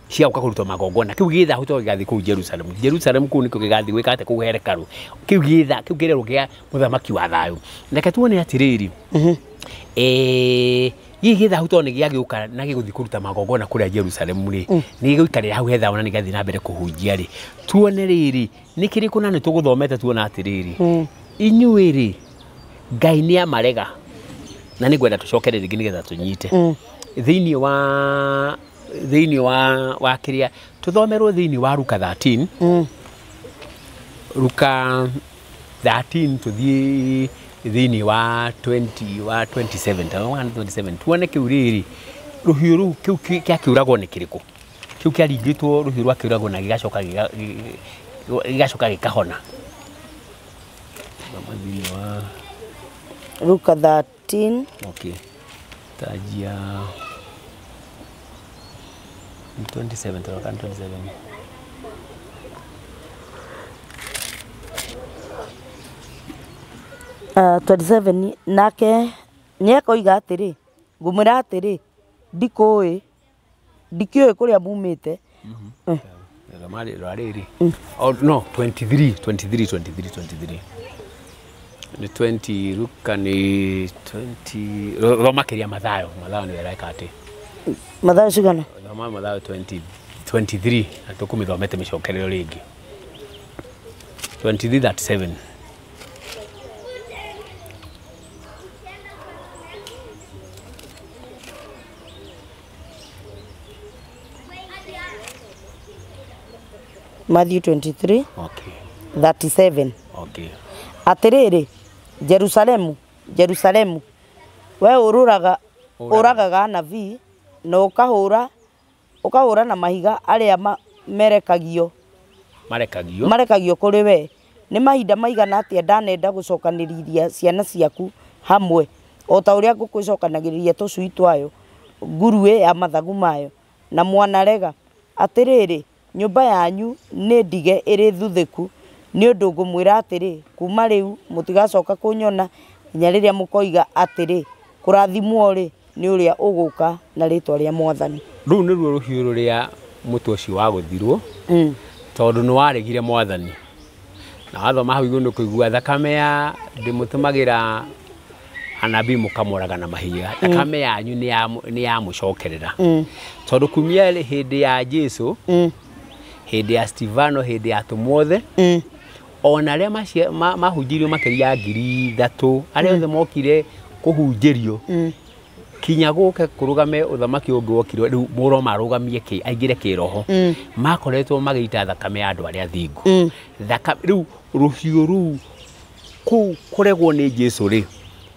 cia gũka kũrutwo magongona. Kĩu gĩthahu to gĩgathiĩ kũu Jerusalemu. Jerusalemu kũu nĩkĩo gĩgathiĩ gwĩka atĩ kũu hekarũ. Kĩu gĩtha kĩu kĩrerwo kĩa mũthamaki wa thayũ. Reke tuone atĩrĩrĩ, gĩkĩ gĩthahu to nĩ gĩagĩũka na gĩgũthiĩ kũruta magongona kũrĩa Jerusalemu rĩ, nĩ gĩgũikarĩra hau he thayũ na nĩ gĩgathiĩ na mbere kũhunjia rĩ. Tuone rĩrĩ, nĩ kĩrĩkũ na nĩ tũgũthomete tuona atĩrĩrĩ, inyuĩ rĩ, Ngai nĩ amarega, na nĩ ngwenda tũcokere rĩngĩ nĩgetha tũnyite thĩinĩ wa kĩrĩa tũthomerwo thĩinĩ wa Luka 13, Luka 13 tũthiĩ thĩinĩ wa 20 wa 27, 27 tuone kĩu rĩrĩ rũhiũ rũu kĩu kĩakĩũragwo nĩ kĩrĩkũ, kĩu kĩaringĩtwo rũhiũ rwa kĩũragwo na gĩgacoka gĩkahona. Luka 13, okay, tajia 27, 27. 27 nake nĩekoiga atĩrĩ, ngũmwĩra atĩrĩ, ndikũĩ, ndikĩũĩ kũrĩa mumĩte. Oh, no, 23, 23, 23, 23. Ni 20, Luka ni 20, thoma kĩrĩa Mathayo, Mathayo nĩwe ĩreka atĩ. Mathayo cigana? Thoma Mathayo 20, 23, na tũkũmĩthomete mĩcokerero rĩngĩ. 23:37. Matthew 23 Okay. 37. Okay. Atĩrĩrĩ Jerusalemu, Jerusalemu, we ũrũraga ũragaga anabii na ũkahũra na mahiga arĩa merekagio marekagio kũrĩ we. Nĩ mahinda maigana atĩa ndanenda gũcokanĩrĩria ciana ciaku hamwe o ta ũrĩa ngũkũ ĩcokanagĩrĩria tũcui twayo nguruĩ ya mathagu mayo, na mwanarega. Atĩrĩrĩ, nyũmba yanyu nĩ ndige ĩrĩ thuthĩku, nĩ ũndũ ngũmwĩra atĩrĩ, kuma rĩu mũtigacoka kũnyona nginya rĩrĩa mũkoiga atĩrĩ, kũrathimwo rĩ nĩ ũrĩa ũgũka na rĩtwa rĩa Mwathani. Rũu nĩruo rũhiũ rũrĩa mũtwe ũcio wagũthirwo, tondũ nĩ waregire Mwathani. Na wathoma hau igũrũ nĩũkũigua thakame ya ndĩmũtũmagĩra anabii mũkamoraga na mahiga, thakame yanyu nĩ yamũcokerera. Tondũ kumia hĩndĩ ya Jesu, hĩndĩ ya Stefano, hĩndĩ ya atũmwo othe, ona arĩa mahunjĩirio makĩria ya 3,000, arĩa othe mokire kũhunjĩrio, kinya gũke kũrũgame ũthamaki ũngĩ wokire, rĩu Mũroma arũgamie kĩ aingĩre kĩroho, makoretwo magĩita thakame ya andũ arĩa athingu. Rĩu rũhiũ rũu kũu kũregwo nĩ Jesu rĩ,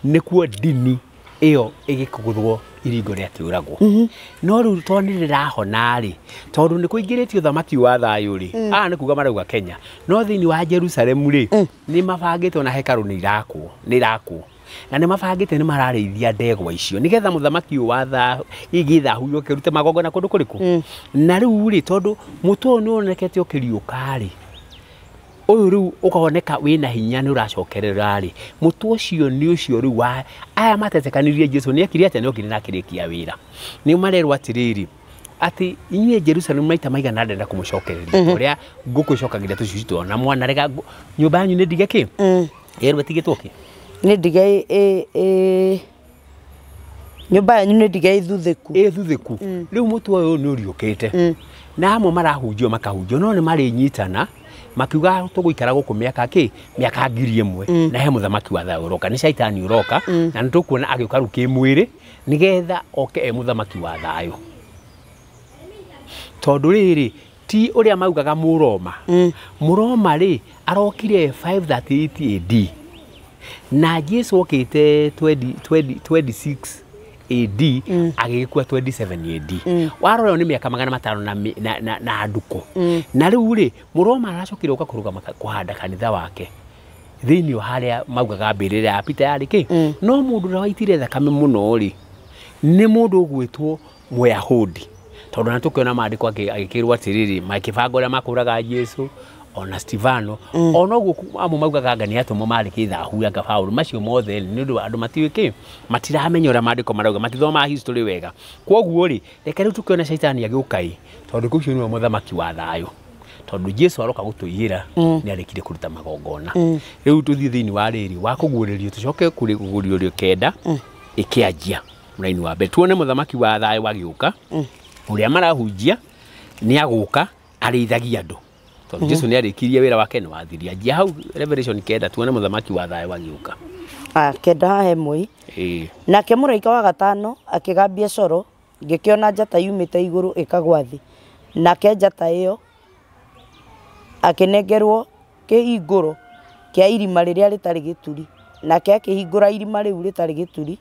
nĩkuo ndini ĩyo ĩgĩkũgũthwo iringo rĩa kĩũragwo. No rĩu tondũ nĩ rĩrahona rĩ, tondũ nĩ kũingĩrĩtio ũthamaki wa thayũ rĩ, aya nĩ kuga marauga Kenya, no thĩinĩ wa Jerusalemu rĩ, nĩ mabangĩtwo na hekarũ nĩ irakwo, na nĩ mabangĩte nĩ mararĩithia ndegwa icio nĩgetha mũthamaki ũyũ wa thahu gĩthahu yũke rute magongona kũndũ kũrĩkũ. Na rĩu rĩ, tondũ mũtwe ũyũ nĩ wonekete ũkĩriũka rĩ, ũyũ rĩu ũkoneka wĩna hinya nĩ ũracokerera rĩ, mũtwe ũcio nĩ ũcio rĩu wa aya matetekanirie Jesu nĩ ekire atĩa? Nĩ okire na akĩrĩkia wĩra. Nĩ marerwo atĩrĩrĩ, atĩ inyuĩ Jerusalemu maita maigana ndenda kũmũcokereria ũrĩa ngũkũ ĩcokagĩria tũcui twayo, na mwanarega nyũmba yanyu nĩ ndige kĩ? Ĩrwo ĩtigĩtwo kĩ? Nĩ ndige nyũmba yanyu nĩ ndige ĩthuthĩku. Ĩthuthĩku. Rĩu mũtwe ũyũ nĩ ũriũkĩte, na amwe marahunjio makahunjio, no nĩ marĩnyitana makiuga tũgũikara gũkũ mĩaka kĩ? Mĩaka 1,000, na he mũthamaki wa thayũ ũroka, nĩ caitani ũroka, na nĩ tũkuona agĩũka rĩu kĩmwĩrĩ nĩgetha oke e mũthamaki wa thayũ. Tondũ rĩrĩ ti ũrĩa maugaga Mũroma. Mũroma rĩ arokire 538 AD, na Jesu okĩte 26 AD, agĩgĩkua 27 AD. Warora nĩ mĩaka 500 na ndukũ. Na rĩu rĩ, Mũroma aracokire gũka kũrũgama kũhanda kanitha wake thĩinĩ wa harĩa maugaga mbĩrĩra ya Peter yarĩ kĩ. No mũndũ ũrĩa waitire thakame mũno rĩ, nĩ mũndũ ũgwĩtwo Mũyahudi. Tondũ na tũkĩona maandĩko agĩkĩrwo atĩrĩrĩ, makĩbanga ũrĩa makũraga Jesu ona Stefano, ona ũguo amwe maugaga anga nĩ atũmwo marĩ kĩthahu anga Paũlũ, macio mothe nĩ ũndũ andũ matiũĩ kĩ, matiramenya ũrĩa maandĩko marauga, matithomaga history wega. Kwoguo rĩ, reke rĩu tũkĩona caitani agĩũka ĩ, tondũ ũcio nĩwe mũthamaki wa thayũ, tondũ Jesu aroka gũtũiyĩra nĩ arĩkire kũruta magongona. Rĩu tũthiĩ thĩinĩ wa rĩrĩ wa kũguũrĩrio, tũcoke kũguũrĩrio 9 ĩkĩanjia mũraini wa mbere, tuone mũthamaki wa thayũ agĩũka, ũrĩa marahunjia nĩ agũka arĩithagia andũ. Tondũ Jesu nĩ arĩkirie wĩra wake nĩ wathirie. Anjia hau Revelation 9 tuone mũthamaki wa thayũ agĩũka. 9 haha ĩmwe. Nake mũraika wa gatano akĩgambia coro, ngĩkĩona njata yumĩte igũrũ ĩkagwa thĩ. Nake njata ĩyo akĩnengerwo kĩhingũro kĩa irima rĩrĩa rĩtarĩ gĩturi. Nake akĩhingũra irima rĩu rĩtarĩ gĩturi,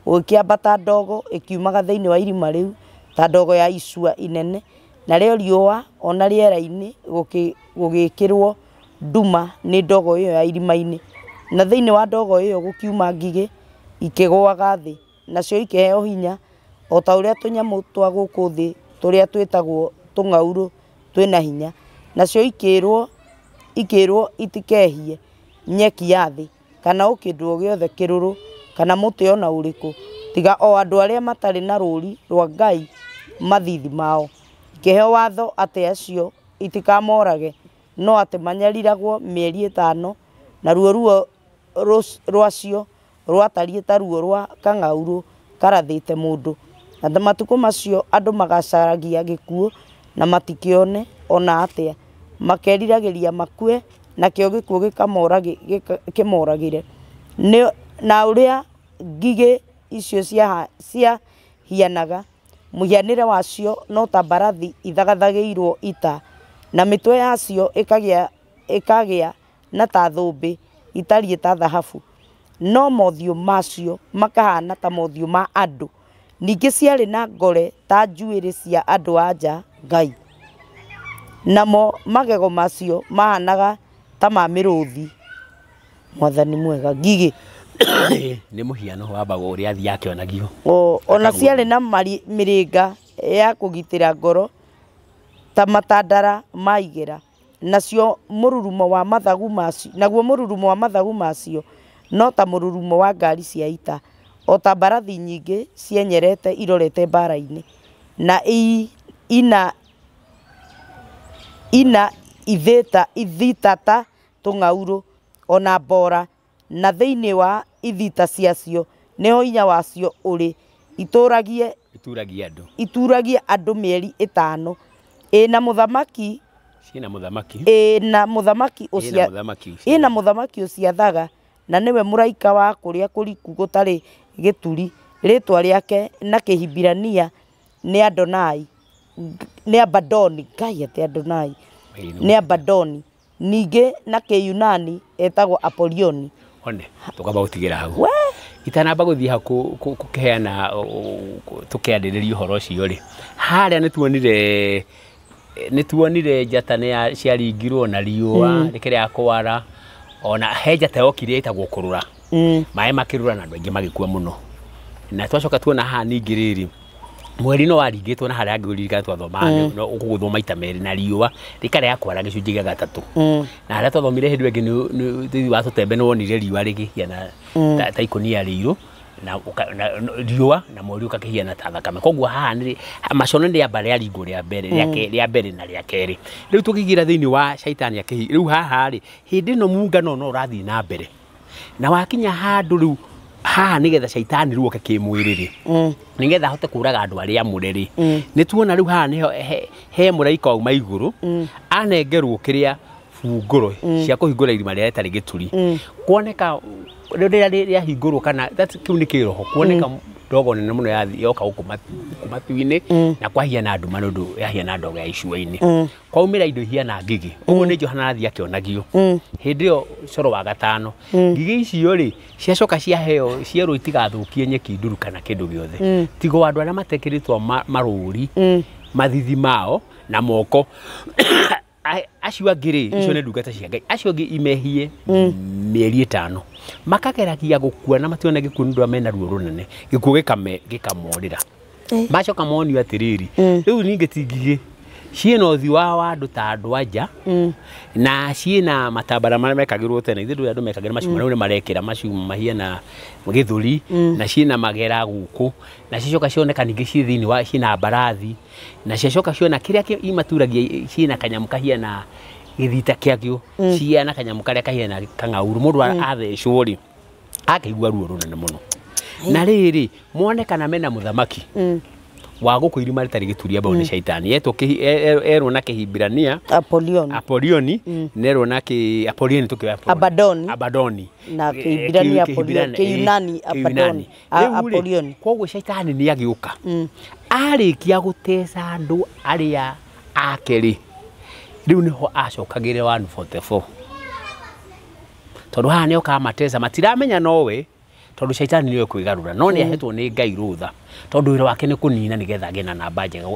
gũgĩkĩambata ndogo ĩkiumaga thĩinĩ wa irima rĩu ta ndogo ya icua inene, narĩo riũa ona rĩera-inĩ gũgĩkĩrwo nduma nĩ ndogo ĩyo ya irima-inĩ. Na thĩinĩ wa ndogo ĩyo gũkiuma ngigĩ ikĩgũaga thĩ, nacio ikĩheo hinya o ta ũrĩa tũnyamũ twa gũkũ thĩ tũrĩa twĩtagwo tũng'aurũ twĩna hinya. Nacio ikĩrwo itikehie nyeki ya thĩ kana o kĩndũ o gĩothe kĩrũrũ kana mũtĩ ona ũrĩkũ, tiga o andũ arĩa matarĩ na rũũri rwa Ngai mathithi mao. Ikĩheo watho atĩ acio itikamorage, no atĩ manyariragwo mĩeri 5, naruo ruo rwacio rwatariĩ ta ruo rwa kang'aurũ karathĩte mũndũ. Na matukũ macio andũ magacaragia gĩkuũ na matikĩone ona atĩa, makeriragĩria makue, nakĩo gĩkuũ kĩmoragĩre. Na ũrĩa ngigĩ icio ciahianaga, mũhianĩre wacio no ta mbarathi ithagathagĩirwo ita, Na mĩtwe yacio ĩkagĩa na ta thũmbĩ itariĩ ta thahabu, no mothiũ macio makahana ta mothiũ ma andũ. Ningĩ ciarĩ na ngore ta njuĩrĩ cia andũ a nja Ngai, namo magego macio mahanaga ta ma mĩrũthi. Mwathani mwega. Ngigĩ nĩ mũhiano wa mbago ũrĩa athiĩ akĩonagio. Ona ciarĩ na mĩrĩnga ya kũgitĩra ngoro ta matandara ma igera, nacio mũrurumo wa mathagu macio, naguo mũrurumo wa mathagu macio no ta mũrurumo wa ngari cia ita, o ta mbarathi nyingĩ cienyerete irorete mbara-inĩ. Na ina ithita ta tũng'aurũ ona mbora, na thĩinĩ wa ithita ciacio nĩho hinya wacio ũrĩ. Ituragie andũ mĩeri 5. Ĩna mũthamaki ũciathaga, na nĩwe mũraika wa kũrĩa kũriku gũtarĩ gĩturi. Rĩtwa rĩake na Kĩhibirania nĩ Adonai, nĩ Abadoni. Ngai atĩ Adonai nĩ Abadoni. Ningĩ na Kĩyunani etagwo Apolioni. One tukamba gũtigĩra hau. Itanamba gũthiĩ hau kũheana tũkĩarĩrĩria ũhoro ũcio rĩ, harĩa nĩtuonire njata nĩ ciaringirwo na riũa rĩkĩrĩa kwara, ona he njata yokire ĩtagwo kũrũra, maĩ makĩrũra na andũ aingĩ magĩkua mũno. Na twacoka tuona haha ningĩ rĩrĩ, mweri no waringĩtwo na harĩa hangĩ ũririkana twathomaga no ũkũgũthwo maita merĩ na riũa rĩkarĩa kwara gĩcunjĩ gĩa gatatũ. Na harĩa twathomire hĩndĩ ĩngĩ thĩinĩ wa tũtembe nĩ wonire riũa rĩkĩhiana ta ikũnia rĩirũ, na riũa na mweri ũkakĩhiana ta thakame. Koguo haha nĩ macono nĩ rĩamba rĩaringwo rĩa mbere rĩa mbere na rĩa kerĩ. Rĩu tũkĩingĩra thĩinĩ wa caitani akĩhi rĩu haha rĩ, hĩndĩ ĩno muungano no ũrathiĩ na mbere, na wakinya handũ rĩu haha nĩgetha caitani rĩu oke kĩmwĩrĩ rĩ, nĩgetha ahote kũraga andũ arĩa amũre rĩ, nĩ tuona rĩu haha nĩho he mũraika wauma igũrũ anengerwo kĩrĩa bungũro cia kũhingũra irima rĩrĩa rĩtarĩ gĩturi. Kuoneka rĩrĩa rĩahingũrwo kana kĩu nĩ kĩroho, kuoneka ndogo nene mũno yoka gũkũ matu-inĩ, na kwahiana nduma nĩ ũndũ yahiana ndogo ya icua-inĩ. Kwaumĩra indo ihiana ngigĩ, ũguo nĩ Johana athiĩ akĩonagio hĩndĩ ĩyo coro wa gatano. Ngigĩ icio rĩ ciacoka ciaheo cierwo itigathũkie nyeki nduru kana kĩndũ gĩothe, tigo andũ arĩa matekĩrĩtwo marũri mathithi mao na moko. Acio angĩ rĩ, icio nĩ ndungata cia Ngai, acio angĩ imehie mĩeri 5 makageragia gũkua na mationa gĩkuũ nĩ ũndũ mena ruo rũnene, gĩkuũ gĩkamorĩra. Macoka monio atĩrĩrĩ, rĩu ningĩ ti ngigĩ ciĩna ũthiũ wa andũ ta andũ a nja, na ciĩna matambara marĩa mekagĩrwo tene, ithuĩ ndũĩ andũ mekagĩra macuma, rĩu nĩ marekĩra macuma mahiana gĩthũri, na ciĩna magera gũkũ, na cicoka cioneka ningĩ ciĩ thĩinĩ wa ciĩna mbarathi, na ciacoka ciona kĩrĩa imaturagia ciĩna kanyamũ kahiana gĩthita kĩakĩo, ciana kanyamũ karĩa kahiana kang'auru. Mũndũ athecwo rĩ akĩigua ruo rũnene mũno. Na rĩrĩ monekana mena mũthamaki wa gũkũ irima rĩtarĩ gĩturi ambao nĩ caitani, erwo na Kĩhibirania Apolioni, nerwo na Apolioni tũkĩoya Abadoni na Kĩhibirania Apolioni, Kĩyunani Abadoni Apolioni. Koguo caitani nĩ agĩũka arĩkia gũteca andũ arĩa ake rĩ, rĩu nĩho acokagĩre 144, tondũ haha nĩokaga mateca matiramenya nowe, tondũ caitani nĩwe kwĩgarũra, no nĩ ahetwo nĩ Ngai rũtha, tondũ wĩra wake nĩ kũnina nĩgetha agĩe na namba njega,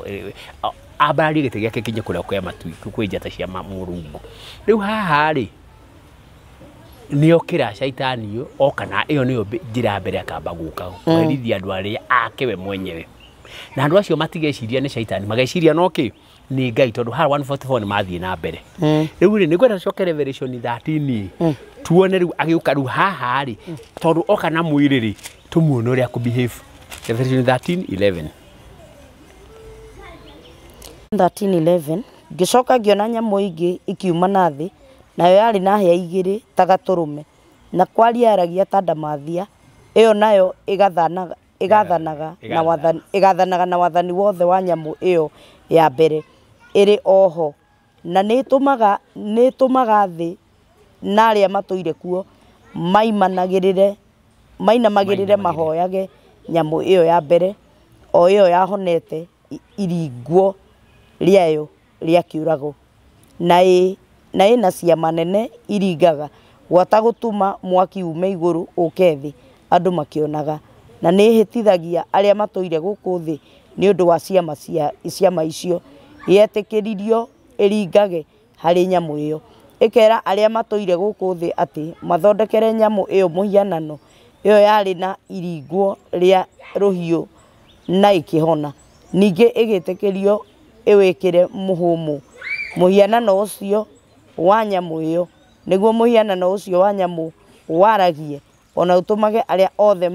ambararie gĩtĩ gĩake kinye kũrĩa kwĩ matu kwĩ njata cia Mũrungu. Rĩu haha rĩ nĩokĩra caitani oka, na ĩyo nĩyo njĩra ya mbere akamba gũka kũherithia andũ arĩa ake we mwenyewe, na andũ acio matigeciria nĩ caitani, mageciria no kĩ nĩ Ngai, tondũ haha 144 nĩ mathiĩ na mbere. Rĩu rĩ nĩngwenda tũcoke Revelation 13 tuone rĩu agĩũka rĩu haha rĩ, tondũ oka na mwĩrĩ rĩ tũmuone ũrĩa akũ behave. Revelation 13:11. 13:11 Ngĩcoka ngĩona nyamũ ingĩ ikiuma na thĩ, nayo yarĩ na hĩa igĩrĩ ta gatũrũme, na kwaria yaragia ta ndamathia. Ĩyo nayo ĩgathanaga na wathani wothe wa nyamũ ĩyo ya mbere ĩrĩ oho, na nĩ ĩtũmaga thĩ na arĩa matũire kuo mainamagĩrĩre mahoyage nyamũ ĩyo ya mbere, o ĩyo yahonete iringwo rĩayo rĩa kĩũrago. na ĩna ciama nene iringaga gwata gũtũma mwaki ume igũrũ ũke thĩ andũ makĩonaga, na nĩ ĩhĩtithagia arĩa matũire gũkũ thĩ nĩ ũndũ wa ciama icio. Yetĩkĩririo ĩringage harĩ nyamũ ĩyo, ĩkera arĩa matũire gũkũ thĩ atĩ mathondekere nyamũ ĩyo mũhianano ĩyo yarĩ na iringwo rĩa rũhiũ na ĩkĩhona. Ningĩ ĩgĩtĩkĩrio ĩwĩkĩre mũhũmũ mũhianano ũcio wa nyamũ ĩyo, nĩguo mũhianano ũcio wa nyamũ waragie ona ũtũmage arĩa othe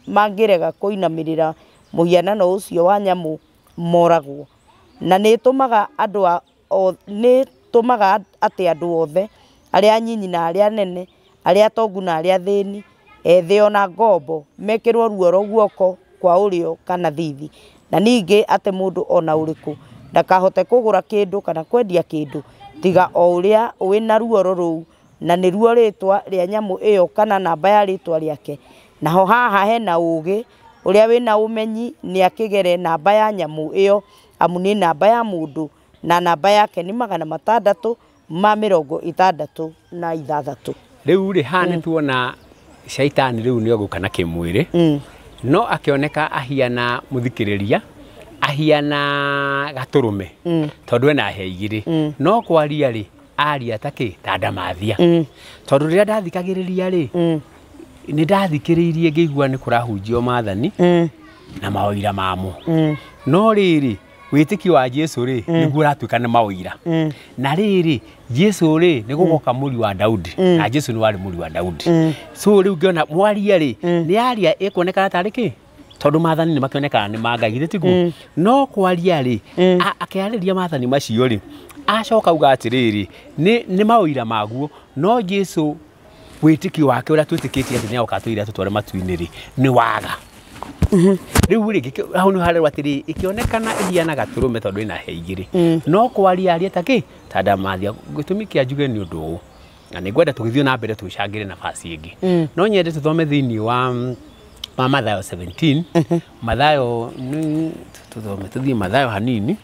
mangĩrega kũinamĩrĩra mũhianano ũcio wa nyamũ moragwo. Na nĩ ĩtũmaga atĩ andũ othe arĩa anyinyi na arĩa anene, arĩa atongu na arĩa athĩni, ethĩ ona ngombo, mekĩrwo ruoro guoko kwa ũrĩo kana thithi. Na ningĩ atĩ mũndũ ona ũrĩkũ ndakahote kũgũra kĩndũ kana kwendia kĩndũ tiga o ũrĩa wĩna ruoro rũu, na nĩruo rĩtwa rĩa nyamũ ĩyo kana namba ya rĩtwa rĩake. Naho haha hena ũũgĩ, ũrĩa wĩna ũmenyi nĩ akĩgere namba ya nyamũ ĩyo, amu nĩ namba ya mũndũ, na namba yake nĩ 666. Rĩu rĩ haha nĩ tuona shaitani rĩu nĩ egũka na kĩmwĩrĩ, no akĩoneka ahiana mũthikĩrĩria, ahiana gatũrũme, tondũ ena hĩa igĩrĩ, no kwaria rĩ aria ta kĩ ta ndamathia, tondũ rĩrĩa ndathikagĩrĩria rĩ nĩ ndathikĩrĩirie ngĩigua nĩ kũrahunjio maathani na maũira mamo, no rĩrĩ wĩtĩkio wa Jesu rĩ nĩguo ũratuĩka nĩ maũira. Na rĩrĩ Jesu rĩ nĩ gũgoka mũri wa Daudi, na Jesu nĩ warĩ mũri wa Daudi. So rĩu ngĩona mwaria rĩ nĩ aria ĩkuonekana tarĩ kĩ, tondũ maathani nĩ makĩonekana nĩ ma Ngai, githĩ tiguo? No kwaria rĩ akĩarĩria maathani macio rĩ acoka auga atĩrĩrĩ nĩ maũira maguo, no Jesu wĩtĩkio wake ũrĩa twĩtĩkĩtie atĩ nĩ agoka atũire atũtware matu-inĩ rĩ nĩ waga. Rĩu rĩ hau nĩ harerwo atĩrĩ ĩkĩonekana ĩhiana gatũrũme tondũ ĩna hĩa igĩrĩ, no kwaria aria ta kĩ ta ndamathia. Gĩtũmi kĩa njuge nĩ ũndũ ũũ, na nĩ ngwenda tũgĩthiĩ na mbere tũcangĩre nafasi ĩngĩ, no nyende tũthome thĩinĩ wa Mathayo 17. Mathayo tũthome tũthiĩ Mathayo hanini,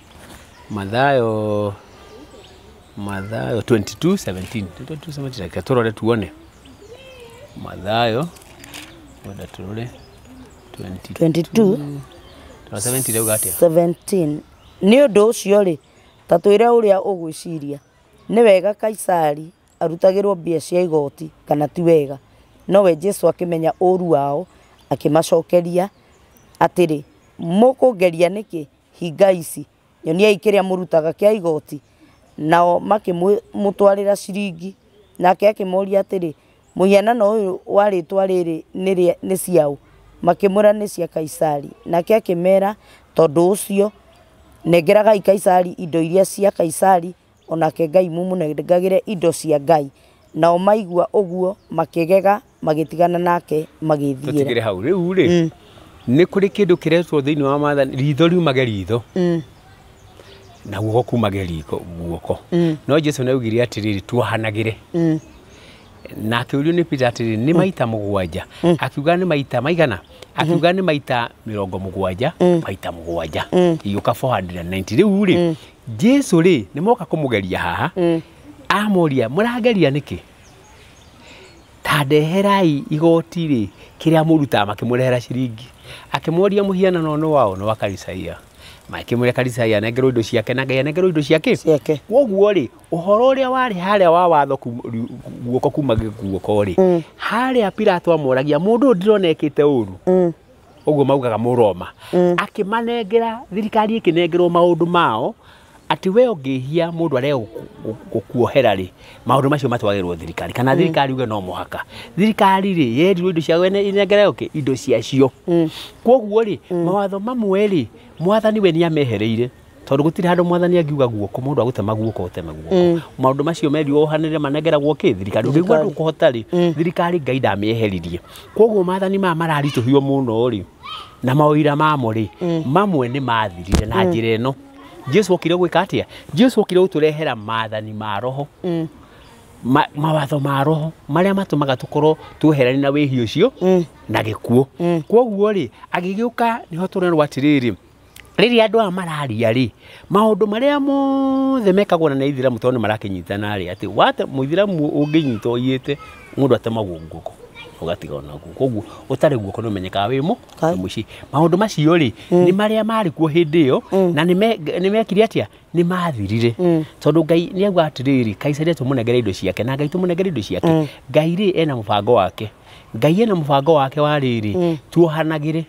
Mathayo 22:17, 22:17, reke tũrore tuone Mathayo, wenda tũrore 22 17. Nĩ ũndũ ũcio rĩ ta twĩre ũrĩa ũgwĩciria, nĩ wega Kaisari arutagĩrwo mbia cia igoti kana ti wega? Nowe Jesu akĩmenya ũũru wao akĩmacokeria atĩrĩ, mũkũngeria nĩkĩ hinga ici? Nyoniai kĩrĩa mũrutaga kĩa igoti. Nao makĩmũtwarĩra ciringi. Nake akĩmoria atĩrĩ, mũhianano ũyũ wa rĩtwa rĩrĩ nĩ ciaũ? Makĩmwĩra nĩ cia Kaisari. Nake akĩmera, tondũ ũcio nengeragai Kaisari indo iria cia Kaisari, onake Ngai mumũnengagĩre indo cia Ngai. Nao maigua ũguo makĩgega, magĩtigana nake magĩthiĩra. Tũtigĩre hau. Rĩu rĩ nĩ kũrĩ kĩndũ kĩretwo thĩinĩ wa maathani ritho riumage ritho na guoko kumage guoko, no Jesu nĩ augire atĩrĩrĩ tuohanagĩre. Na akĩũrio nĩ Peter atĩrĩrĩ nĩ maita 7, akiuga nĩ maita maigana, akiuga nĩ maita 70 maita 7, igĩũka 490. Rĩu rĩ Jesu rĩ nĩ moka kũmũgeria haha, amoria mũrageria nĩkĩ? Ta ndeherai igoti rĩ kĩrĩa mũrutaga. Makĩmũrehera ciringi, akĩmoria mũhianano nĩ wao? Nĩ wa Karisaia. Makĩmwĩra Karisaia anengerwo indo ciake na Ngai anengerwo indo ciake. Kwoguo rĩ ũhoro ũrĩa warĩ harĩa wa watho guoko kuma guoko rĩ, harĩa Pilato amoragia mũndũ ũyũ ndĩrona ekĩte ũru, ũguo maugaga Mũroma, akĩmanengera thirikari ĩkĩnengerwo maũndũ mao atĩ we ũngĩhia mũndũ arĩa gũkuohera rĩ maũndũ macio matwagĩrwo thirikari, kana thirikari uge no mũhaka thirikari rĩ yerirwo indo cia ĩnengereo kĩ indo ciacio. Kwoguo rĩ mawatho mamwe rĩ mwathani we nĩamehereire, tondũ gũtirĩ handũ mwathani angiuga guoko mũndũ agũtema guoko ũteme guoko. Maũndũ macio merirwo ohanĩre manengeragwo kĩ thirikari, ũngĩigua ndũkũhota rĩ thirikari Ngai ndamĩeheririe. Kwoguo maathani maya mararitũhio mũno rĩ na maũira mamo rĩ mamwe nĩ mathirire na njĩra ĩno. Jesu okire gwĩka atĩa? Jesu okire gũtũrehera maathani ma roho, mawatho ma roho marĩa matũmaga tũkorwo tweherani na wĩhia ũcio na gĩkuũ. Kwoguo rĩ agĩgĩũka nĩho tũrerwo atĩrĩrĩ Rĩrĩa andũ aya mararia rĩ, maũndũ marĩa mothe mekagwo na nĩ ithiramu tondũ nĩ marakĩnyitana rĩ, atĩ wate mũithiramu ũngĩnyitwo ũiyĩte mũndũ atemagwo guoko ũgatiga ona guoko, koguo ũtarĩ guoko nĩ ũmenyekaga wĩ mũici. Maũndũ macio rĩ nĩ marĩa marĩ kuo hĩndĩ ĩyo na nĩ mekire atĩa, nĩ mathirire, tondũ Ngai nĩ auga atĩrĩrĩ, Kaisari tũmũnengere indo ciake na Ngai tũmũnengere indo ciake. Ngai rĩ ena mũbango wake, Ngai ena mũbango wake wa rĩrĩ tuohanagĩre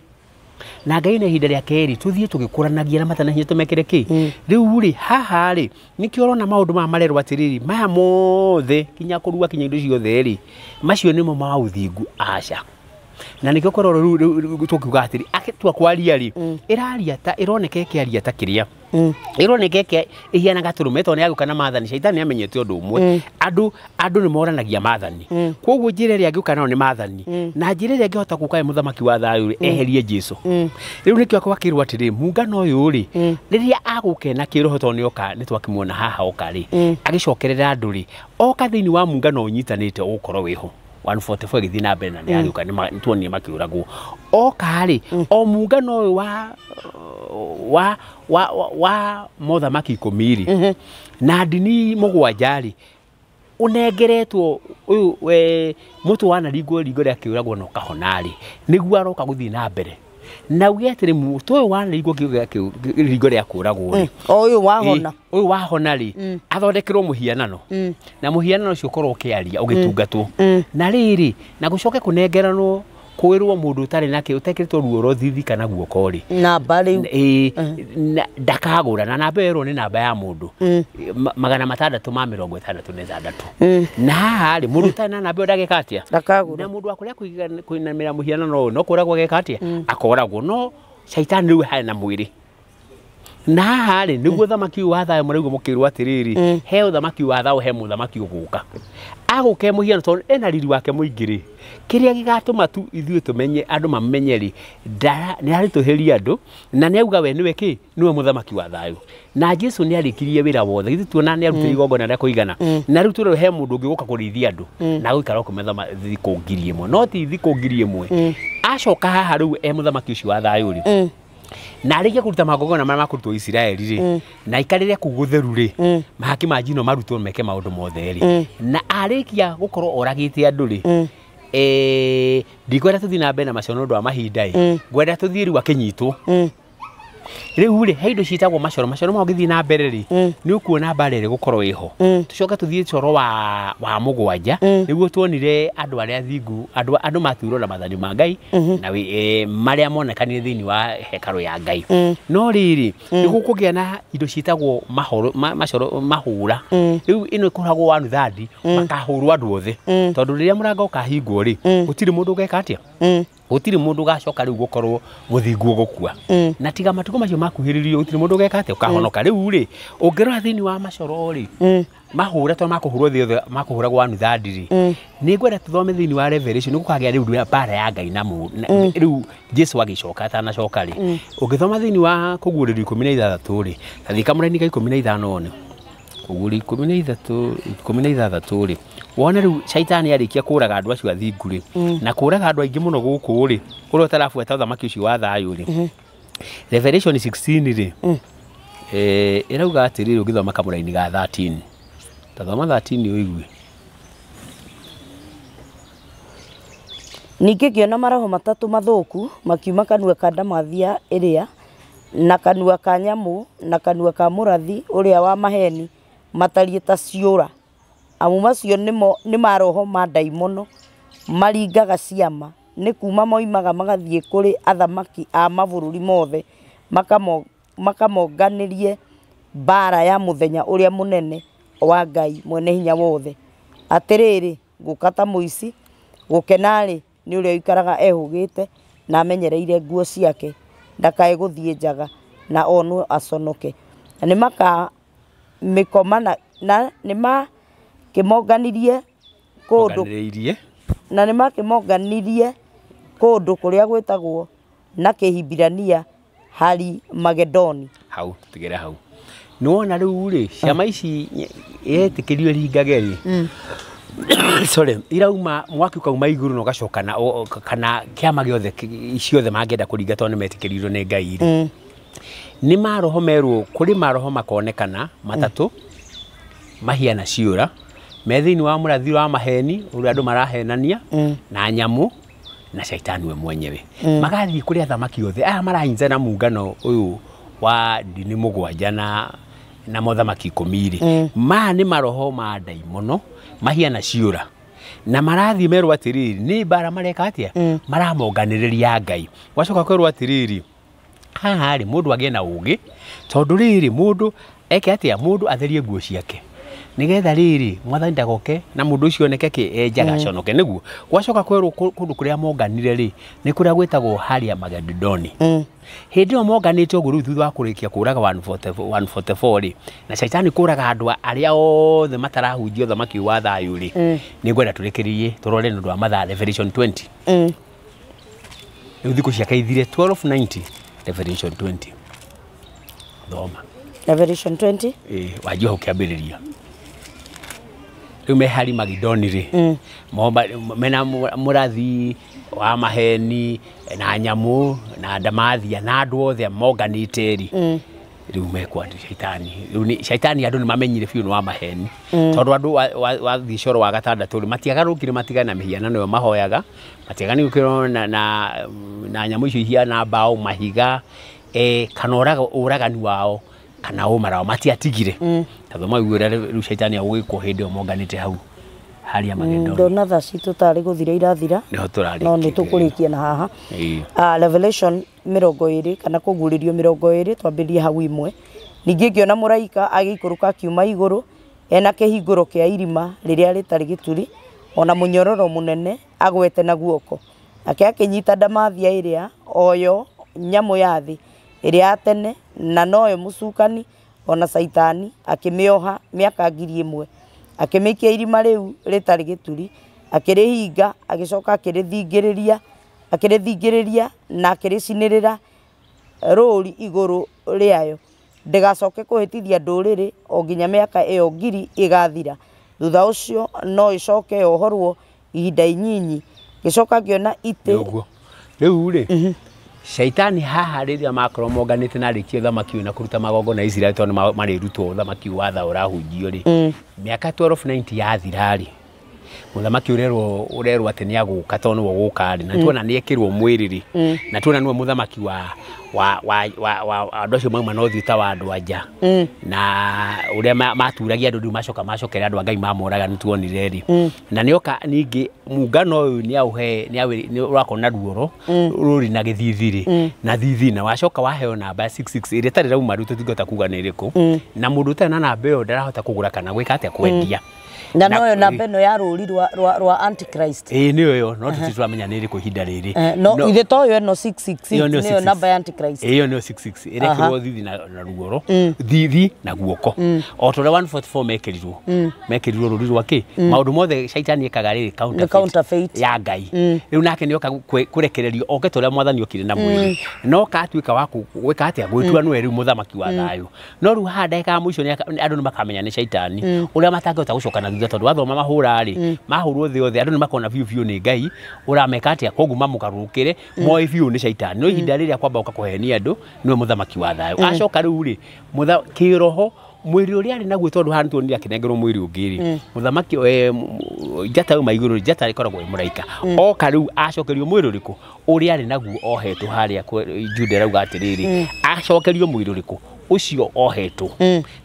na Ngai na ihinda rĩa kerĩ tuthiĩ tũgĩkũranagia na matana hinya tũmekĩre kĩ. Rĩu rĩ haha rĩ nĩkĩo ũrona maũndũ maya marerwo atĩrĩrĩ, maya mothe kinya kũrua kinya indo ciothe rĩ, macio nĩmo ma ũthingu, aca. Na nĩkĩo kũrorwo rĩu tũkiuga atĩrĩ, agĩtua kwaria rĩ, ĩraria ta ĩroneka ĩkĩaria ta kĩrĩa ĩroneka ĩkĩ ĩhiana gatũrũme, tondũ nĩagũka na maathani. Shaitani nĩamenyete ũndũ ũmwe, andũ nĩ moranagia maathani, koguo njĩra ĩrĩa angĩũka nayo nĩ maathani, na njĩra ĩrĩa angĩhota gũka ye mũthamaki wa thayũ rĩ, eherie Jesũ. Rĩu nĩkĩo gwakĩrwo atĩrĩ, mungano ũyũ rĩ, rĩrĩa agũka na kĩroho, tondũ nĩoka nĩtwakĩmuona haha oka rĩ, agĩcokerera andũ rĩ, oka thĩinĩ wa mungano ũnyitanĩte ũgũkorwo wĩho 144 ĩgĩthiĩ na mbere na nĩarĩũka nĩtuonire makĩũragwo. Oka rĩ, o mungano ũyũ wa mothamaki 10 rĩ na ndini 7 rĩ, ũnengeretwo ũyũ mũtũ wanaringwo ringo rĩa kĩũragwo na ũkahona rĩ, nĩguo aroka gũthiĩ na mbere na uge atĩrĩ, mũtũ ũyũ wanaringwo ringo rĩa kũragwo rĩ, ũyũ wahona, ũyũ wahona rĩ, athondekerwo mũhianano, na mũhianano ũcio ũkorwo ũkĩaria ũgĩtungatwo, na rĩrĩ na gũcoke kũnengeranwo kwĩrwo mũndũ ũtarĩ nake ũtekĩrĩtwo ruo rũthithi kana guoko rĩ, namba rĩu ndakagũra, na namba ĩyo nĩ namba ya mũndũ 666. Na haha rĩ, mũndũ ũtarĩ na namba ĩyo ndageka atĩa, ndakagũra. Na mũndũ wa kũrĩa kũinamĩra mũhianano ũyũ no kũragwo ageka atĩa, akoragwo. No shaitani rĩu harĩ na mwĩrĩ, na haha rĩ nĩguo ũthamaki ũyũ wa thayũ mũraigua mũkĩrwo atĩrĩrĩ, he ũthamaki wa thayũ, he mũthamaki ũgũka agũke mũhiano, tondũ ena riri wake mũingĩ rĩ, kĩrĩa gĩgatũma tu ithuĩ tũmenye, andũ mamenye rĩ, nĩ aritũhĩria andũ, na nĩ auga we nĩwe kĩ, nĩwe mũthamaki wa thayũ. Na Jesũ nĩ arĩkirie wĩra wothe, ithuĩ tuona nĩ arutire igongona rĩa kũigana, na rĩu tũrĩ he mũndũ ũngĩ gũka kũrĩithia andũ na gũikara kũmethama thikũ 1000, no ti thikũ 1000. Acoka haha rĩu e mũthamaki ũcio wa thayũ rĩ, na arĩkia kũruta magongona marĩa makũrutwo Isiraeli rĩ, na aikarĩre kũu gũtheru rĩ, mahaki ma njino marutwo meke maũndũ mothe rĩ, na arĩkia gũkorwo oragĩte andũ rĩ, ndikwenda tũthiĩ na mbere na macio nĩ ũndũ wa mahinda ĩ, ngwenda tũthiĩ rĩu akĩnyitwo. Rĩu rĩ, he indo ciĩtagwo macoro, macoro mau ũngĩthiĩ na mbere rĩ, nĩ ũkuona mbara ĩrĩa ĩgũkorwo ĩho. Tũcoke tũthiĩ coro wa 7, nĩguo tuonire andũ arĩa athingu, andũ matuirwo na maathani ma Ngai na marĩa monekanire thĩinĩ wa hekarũ ya Ngai. No rĩrĩ, nĩ gũkũgĩa na indo ciĩtagwo macoro mahũra. Rĩu ĩno ĩkoragwo 1/3, makahũrwo andũ othe, tondũ rĩrĩa mũrango ũkahingwo rĩ, gũtirĩ mũndũ ũgeka atĩa, gũtirĩ mũndũ ũgacoka rĩu gũkorwo mũthingu ũgũkua, na tiga matukũ macio makuhĩrĩrio gũtirĩ mũndũ ũgeka atĩa, ũkahonoka. Rĩu rĩ, ũngĩrora thĩinĩ wa macoro rĩ, mahũra tondũ makũhũrwo thĩ yothe, makũhũragwo 1/3 rĩ, nĩ ngwenda tũthome thĩinĩ wa Revelation, nĩ gũkagĩa rĩu mbara ya Ngai na rĩu Jesũ agĩcoka atanacoka rĩ, ũngĩthoma thĩinĩ wa Kũguũrĩrio 16 rĩ, ta thiĩ kamũraini ka 15 one, Kũguũrĩrio 16 rĩ, wone rĩu shaitani arĩkia kũraga andũ acio athingu rĩ, na kũraga andũ aingĩ mũno gũkũ rĩ, ũrĩa ũtarabuata ũthamaki ũcio wa thayũ rĩ. Revelation 16 rĩ, ĩrauga atĩrĩrĩ, ũngĩthoma kamũraini ga 13, ta thoma 13 ũigue. Ningĩ ngĩona maroho matatũ mathũku makiuma kanua ka ndamathia ĩrĩa, na kanua ka nyamũ, na kanua ka mũrathi ũrĩa wa maheni, matariĩ ta ciũra. Amu macio nĩ maroho ma ndaimono maringaga ciama, nĩ kuma moimaga magathiĩ kũrĩ athamaki a mabũrũri mothe, makamonganĩrie mbara ya mũthenya ũrĩa mũnene wa Ngai mwene hinya wothe. Atĩrĩrĩ, ngũka ta mũici, gũkena-rĩ nĩ ũrĩa ũikaraga ehũgĩte na amenyereire nguo ciake, ndakae gũthiĩ njaga na onwo aconoke. Na nĩmakĩmonganirie kũndũ, na nĩmakĩmonganirie kũndũ kũrĩa gwĩtagwo na Kĩhibirania Hari-Magedoni. Hau tigĩra hau. Nĩwona rĩu rĩ, ciama ici yetĩkĩrio ringage rĩ, sorry, irauma mwaki ukauma igũrũ na ũgacoka na kana kĩama gĩothe ciothe mangĩenda kũringa tondũ nĩmetĩkĩrirwo nĩ Ngai rĩ. Nĩ maroho merwo kũrĩ maroho makonekana matatũ mahiana ciũra me thĩinĩ wa mũrathi wa maheni ũrĩa andũ marahenania na nyamũ na shaitani we mwenyewe. Magathiĩ kũrĩ athamaki othe aya marahinza na mungano ũyũ wa ndini mũgwanja na mothamaki 10 rĩ. Maya nĩ maroho ma ndaimono mahiana ciũra na marathiĩ merwo atĩrĩrĩ nĩ mbara mareka atĩa maramonganĩrĩria Ngai. Gwacoka kwĩrwo atĩrĩrĩ haha rĩ mũndũ agĩe na ũũgĩ tondũ rĩrĩ mũndũ eke atĩa mũndũ atherie nguo ciake nigetha rĩrĩ mwathani ndagoke na mũndũ ũcio oneke kĩ enjaga aconoke nĩguo. Gwacoka kwĩrwo kũndũ kũrĩa monganire rĩ nĩ kũrĩa gwĩtagwo Haria Magedoni. Hĩndĩ ĩyo monganĩte ũguo rĩu thutha wa kũrĩkia kũraga 144 rĩ na shaitani kũraga andũ arĩa othe matarahunjia ũthamaki wa thayũ rĩ nĩngwenda tũrĩkĩrĩrie tũrore nĩ ũndũ wa mathaa Revelation 20. Rĩu thikũ ciake ithire 1290 Revelation 20. Thoma. Revelation 20? Wanjia hau kĩambĩrĩria. Rĩu me Hari Magedoni rĩ mena mũrathi wa maheni na nyamũ na ndamathia na andũ othe monganĩte rĩ rĩu mekwo atĩ shaitani rĩu nĩ shaitani andũ nĩ mamenyire biũ nĩ wa maheni tondũ andũ wathiĩ coro wa gatandatũ rĩ matiagarũkire matigane na mĩhianano ĩyo mahoyaga matiagarũkire na nyamũ icio ihiana mbaũ mahiga kana ũragani wao kana ũmara wao matiatigire. Tathoma ũguo ũrĩa rĩu shaitani agũgĩkwo hĩndĩ ĩyo monganĩte hau Haria Magedoni. Ndona thaa citũ tarĩ gũthira irathira no nĩ tũkũrĩkia na haha. Revelation 20 kana kũguũrĩrio 20 twambĩrĩrie hau imwe. Ningĩ ngĩona mũraika agĩikũrũka akiuma igũrũ ena kĩhingũro kĩa irima rĩrĩa rĩtarĩ gĩturi ona mũnyororo mũnene agwete na guoko. Nake akĩnyita ndamathia ĩrĩa oyo nyamũ ya thĩ ĩrĩa ya tene na noyo mũcukani ona Saitani akĩmĩoha mĩaka 1000 akĩmĩikia irima rĩu rĩtarĩ gĩturi akĩrĩhinga agĩcoka akĩrĩthingĩrĩria na akĩrĩcinĩrĩra rũũri igũrũ rĩayo ndĩgacoke kũhĩtithia ndũrĩrĩ o nginya mĩaka ĩyo 1000 ĩgathira. Thutha ũcio no ĩcoke yohorwo ihinda inyinyi. Gĩcoka ngĩona itĩ rĩu rĩ shaitani haha rĩrĩa makorwo monganĩte na arĩkia ũthamaki ũyũ na kũruta magongona Isiraeli tondũ marĩrutwo ũthamaki wa tha ũrahunjio rĩ mĩaka 1290 yathira rĩ mũthamaki ũrerwo atĩ nĩ agũka tondũ nĩwe ũgũka rĩ na tuona nĩ ekĩrwo mwĩrĩ rĩ na tuona nĩwe mũthamaki wa andũ acio mauma na ũthiũ ta wa andũ anja na ũrĩa maturagia andũ rĩu macoka macokera andũ a Ngai mamoraga nĩ tuonire rĩ na nĩoka ningĩ mungano ũyũ nĩ ũrakorwo na ruoro rũri na gĩthithi rĩ na thithi na wacoka waheo namba 66 ĩrĩa ĩtarĩ rauma rĩu tũtingĩhota kuga nĩ ĩrĩkũ na mũndũ ũtarĩ na namba ĩyo ndarahota kũgũra kana gwĩka atĩa kwendia na noyo namba ĩno ya rũri rwa Antichrist nĩyo ĩyo no tũtiramenya nĩ ĩrĩkũ ihinda rĩrĩ no ithe to ĩyo ĩno 666 nĩyo namba ya Antichrist ĩyo nĩyo 66 ĩrekĩrwo thithi na ruoro thithi na guoko o ta ũrĩa 144 mekĩrirwo rũri rwa kĩ maũndũ mothe shaitani ekaga rĩrĩ counterfeit ya Ngai rĩu nake nĩoka kũrekererio oke ta ũrĩa mwathani okire na mwĩrĩ no katuĩka wa gwĩka atĩa gwĩtua nĩwe rĩu mũthamaki wa thayũ no rĩu haha ndagĩka ya mũico andũ nĩ makamenya nĩ shaitani ũrĩa matangĩhota gũcoka na thutha tondũ wathoma mahũra rĩ mahũrwo thĩ othe andũ nĩ makona biũ biũ nĩ Ngai ũrameka atĩa koguo mamũgarũrũkĩre moĩ biũ nĩ shaitani no ihinda rĩrĩa kwamba ũka kũhenia andũ nĩwe mũthamaki wa thayũ acoka rĩu rĩ kĩroho mwĩrĩ ũrĩa arĩ naguo tondũ haha nĩtuonire akĩnengerwo mwĩrĩ ũngĩ rĩ mũthamaki njata yauma igũrũ njata ĩkoragwo ĩ mũraika oka rĩu acokerio mwĩrĩ ũrĩkũ ũrĩa arĩ naguo ohetwo harĩa Juda arauga atĩrĩrĩ acokerio mwĩrĩ ũrĩkũ ũcio ohetwo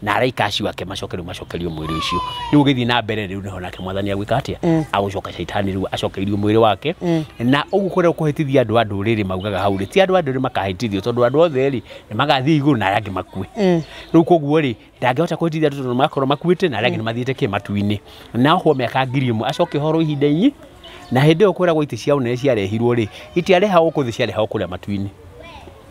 na araika acio ake macokerio mwĩrĩ ũcio rĩu ũgĩthiĩ na mbere rĩu nĩho nake mwathani agwĩka atĩa agũcoka shaitani rĩu acokeirio mwĩrĩ wake na ũguo kũrĩa kũhĩtithia andũ a ndũrĩrĩ maugaga hau rĩ ti andũ a ndũrĩrĩ makahĩtithio tondũ andũ othe rĩ nĩ magathiĩ igũrũ na arĩa angĩ makue rĩu koguo rĩ ndangĩhota kũhĩtithia andũ tondũ makorwo makuĩte na arĩa angĩ nĩ mathiĩte kĩ matu-inĩ na ohwo mĩaka 1000 acoke ũhoro ihinda inyi na hĩndĩ ĩyo kwĩragwo itĩ cia ũnene ciarehirwo rĩ itiarehagwo gũkũ thĩ ciarehagwo kũrĩa matu-inĩ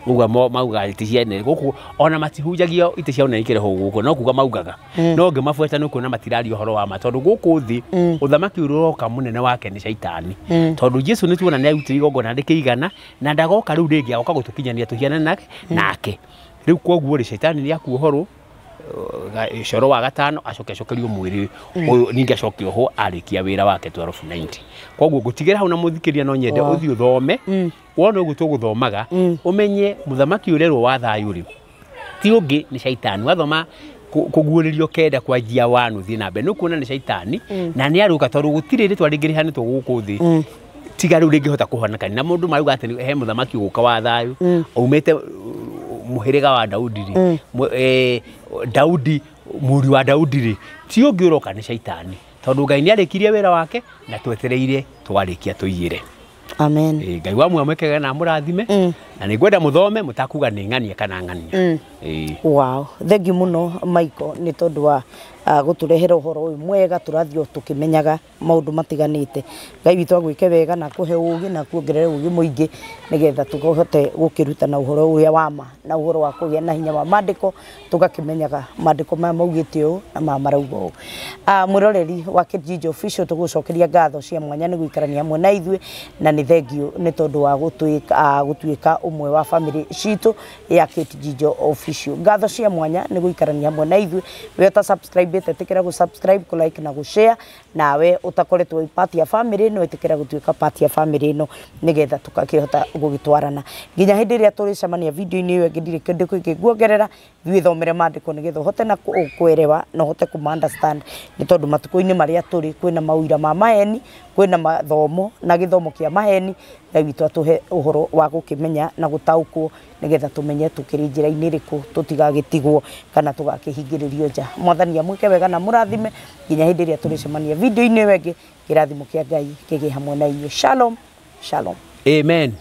uga mauga itĩ cia ũnene gũkũ ona matihunjagia itĩ cia ũnene ikĩrehwo gũkũ no kuga maugaga no ngĩmabuata nĩ kuona matiraria ũhoro wa ma tondũ gũkũ thĩ ũthamaki ũrĩa ũroka mũnene wake nĩ shaitani tondũ Jesu nĩ tuona nĩ arutire igongona rĩkĩigana na ndagoka rĩu rĩngĩ agoka gũtũkinyania tũhianane nake rĩu koguo rĩ shaitani nĩ akuohorwo coro wa gatano acoke acokerio mwĩrĩ ũyũ ningĩ acoke oho arĩkia wĩra wake 1290. Koguo ngũtigĩra hau na mũthikĩria no nyende ũthiĩ ũthome wona ũguo tũgũthomaga ũmenye mũthamaki ũrerwo wa thayũ rĩ ti ũngĩ nĩ caitani. Wathoma kũguũrĩrio kenda kwanjia 1 ũthiĩ na mbere nĩ ũkuona nĩ caitani na nĩ arũka tondũ gũtirĩ rĩtwa rĩngĩ rĩhanĩtwo gũkũ thĩ tiga rĩu rĩngĩhota kũhonekania na mũndũ marauga atĩ he mũthamaki ũgũka wa thayũ aumĩte mũhĩrĩga wa Daudi rĩ Daudi mũriũ wa Daudi rĩ ti ũngĩ ũroka nĩ caitani tondũ Ngai nĩ arĩkirie wĩra wake na twetereire twarĩkia tũiyĩre. Amen. Ngai wa mwamwekega na mũrathime na nĩ ngwenda mũthome mũtakuga nĩ ng'ania kana ng'ania. Wow, thank you mũno Michael nĩ tondũ wa gũtũrehera ũhoro ũyũ mwega tũrathiĩ tũkĩmenyaga maũndũ matiganĩte. Ngai witũ agwĩke wega na akũhe ũũgĩ na akuongerere ũũgĩ mũingĩ nĩgetha tũhote gũkĩrutana ũhoro ũrĩa wa ma na ũhoro wa kũgĩa na hinya wa maandĩko tũgakĩmenyaga maandĩko maya maugĩte ũũ na maya marauga ũũ. Mwĩroreri wa Kijiji Official tũgũcokeria ngatho cia mwanya nĩ gũikarania hamwe na ithuĩ na nĩ thengio nĩ tondũ wa gũtuĩka ũmwe wa family citũ ya Kijiji Official. Ngatho cia mwanya nĩ gũikarania hamwe na ithuĩ. We ũta subscribe ĩtĩkĩra gũ subscribe, kũ like na gũ share, nawe ũtakoretwo wĩ part ya family no ĩtĩkĩra gũtuĩka part ya family ĩno nĩgetha tũgakĩhota gũgĩtwarana nginya hĩndĩ ĩrĩa tũrĩcemania video-inĩ ĩyo ĩngĩ. Ndirĩ kĩndũ kĩngĩ nguongerera, thiĩ thomere maandĩko nĩgetha ũhote na kũerewa na ũhote kũma understand nĩ tondũ matukũ-inĩ marĩa tũrĩ kwĩna maũira ma maheni, kwĩna mathomo na gĩthomo kĩa maheni. Ngai witũ atũhe ũhoro wa gũkĩmenya na gũtaũkwo nĩgetha tũmenye tũkĩrĩ njĩra-inĩ ĩrĩkũ tũtigagĩtigwo kana tũgakĩhingĩrĩrio nja. Mwathani amwĩke wega na mũrathime nginya hĩndĩ ĩrĩa tũrĩcemania video-inĩ ĩyo ĩngĩ. Kĩrathimo kĩa Ngai kĩgĩe hamwe na inyuĩ. Shalom, shalom. Amen.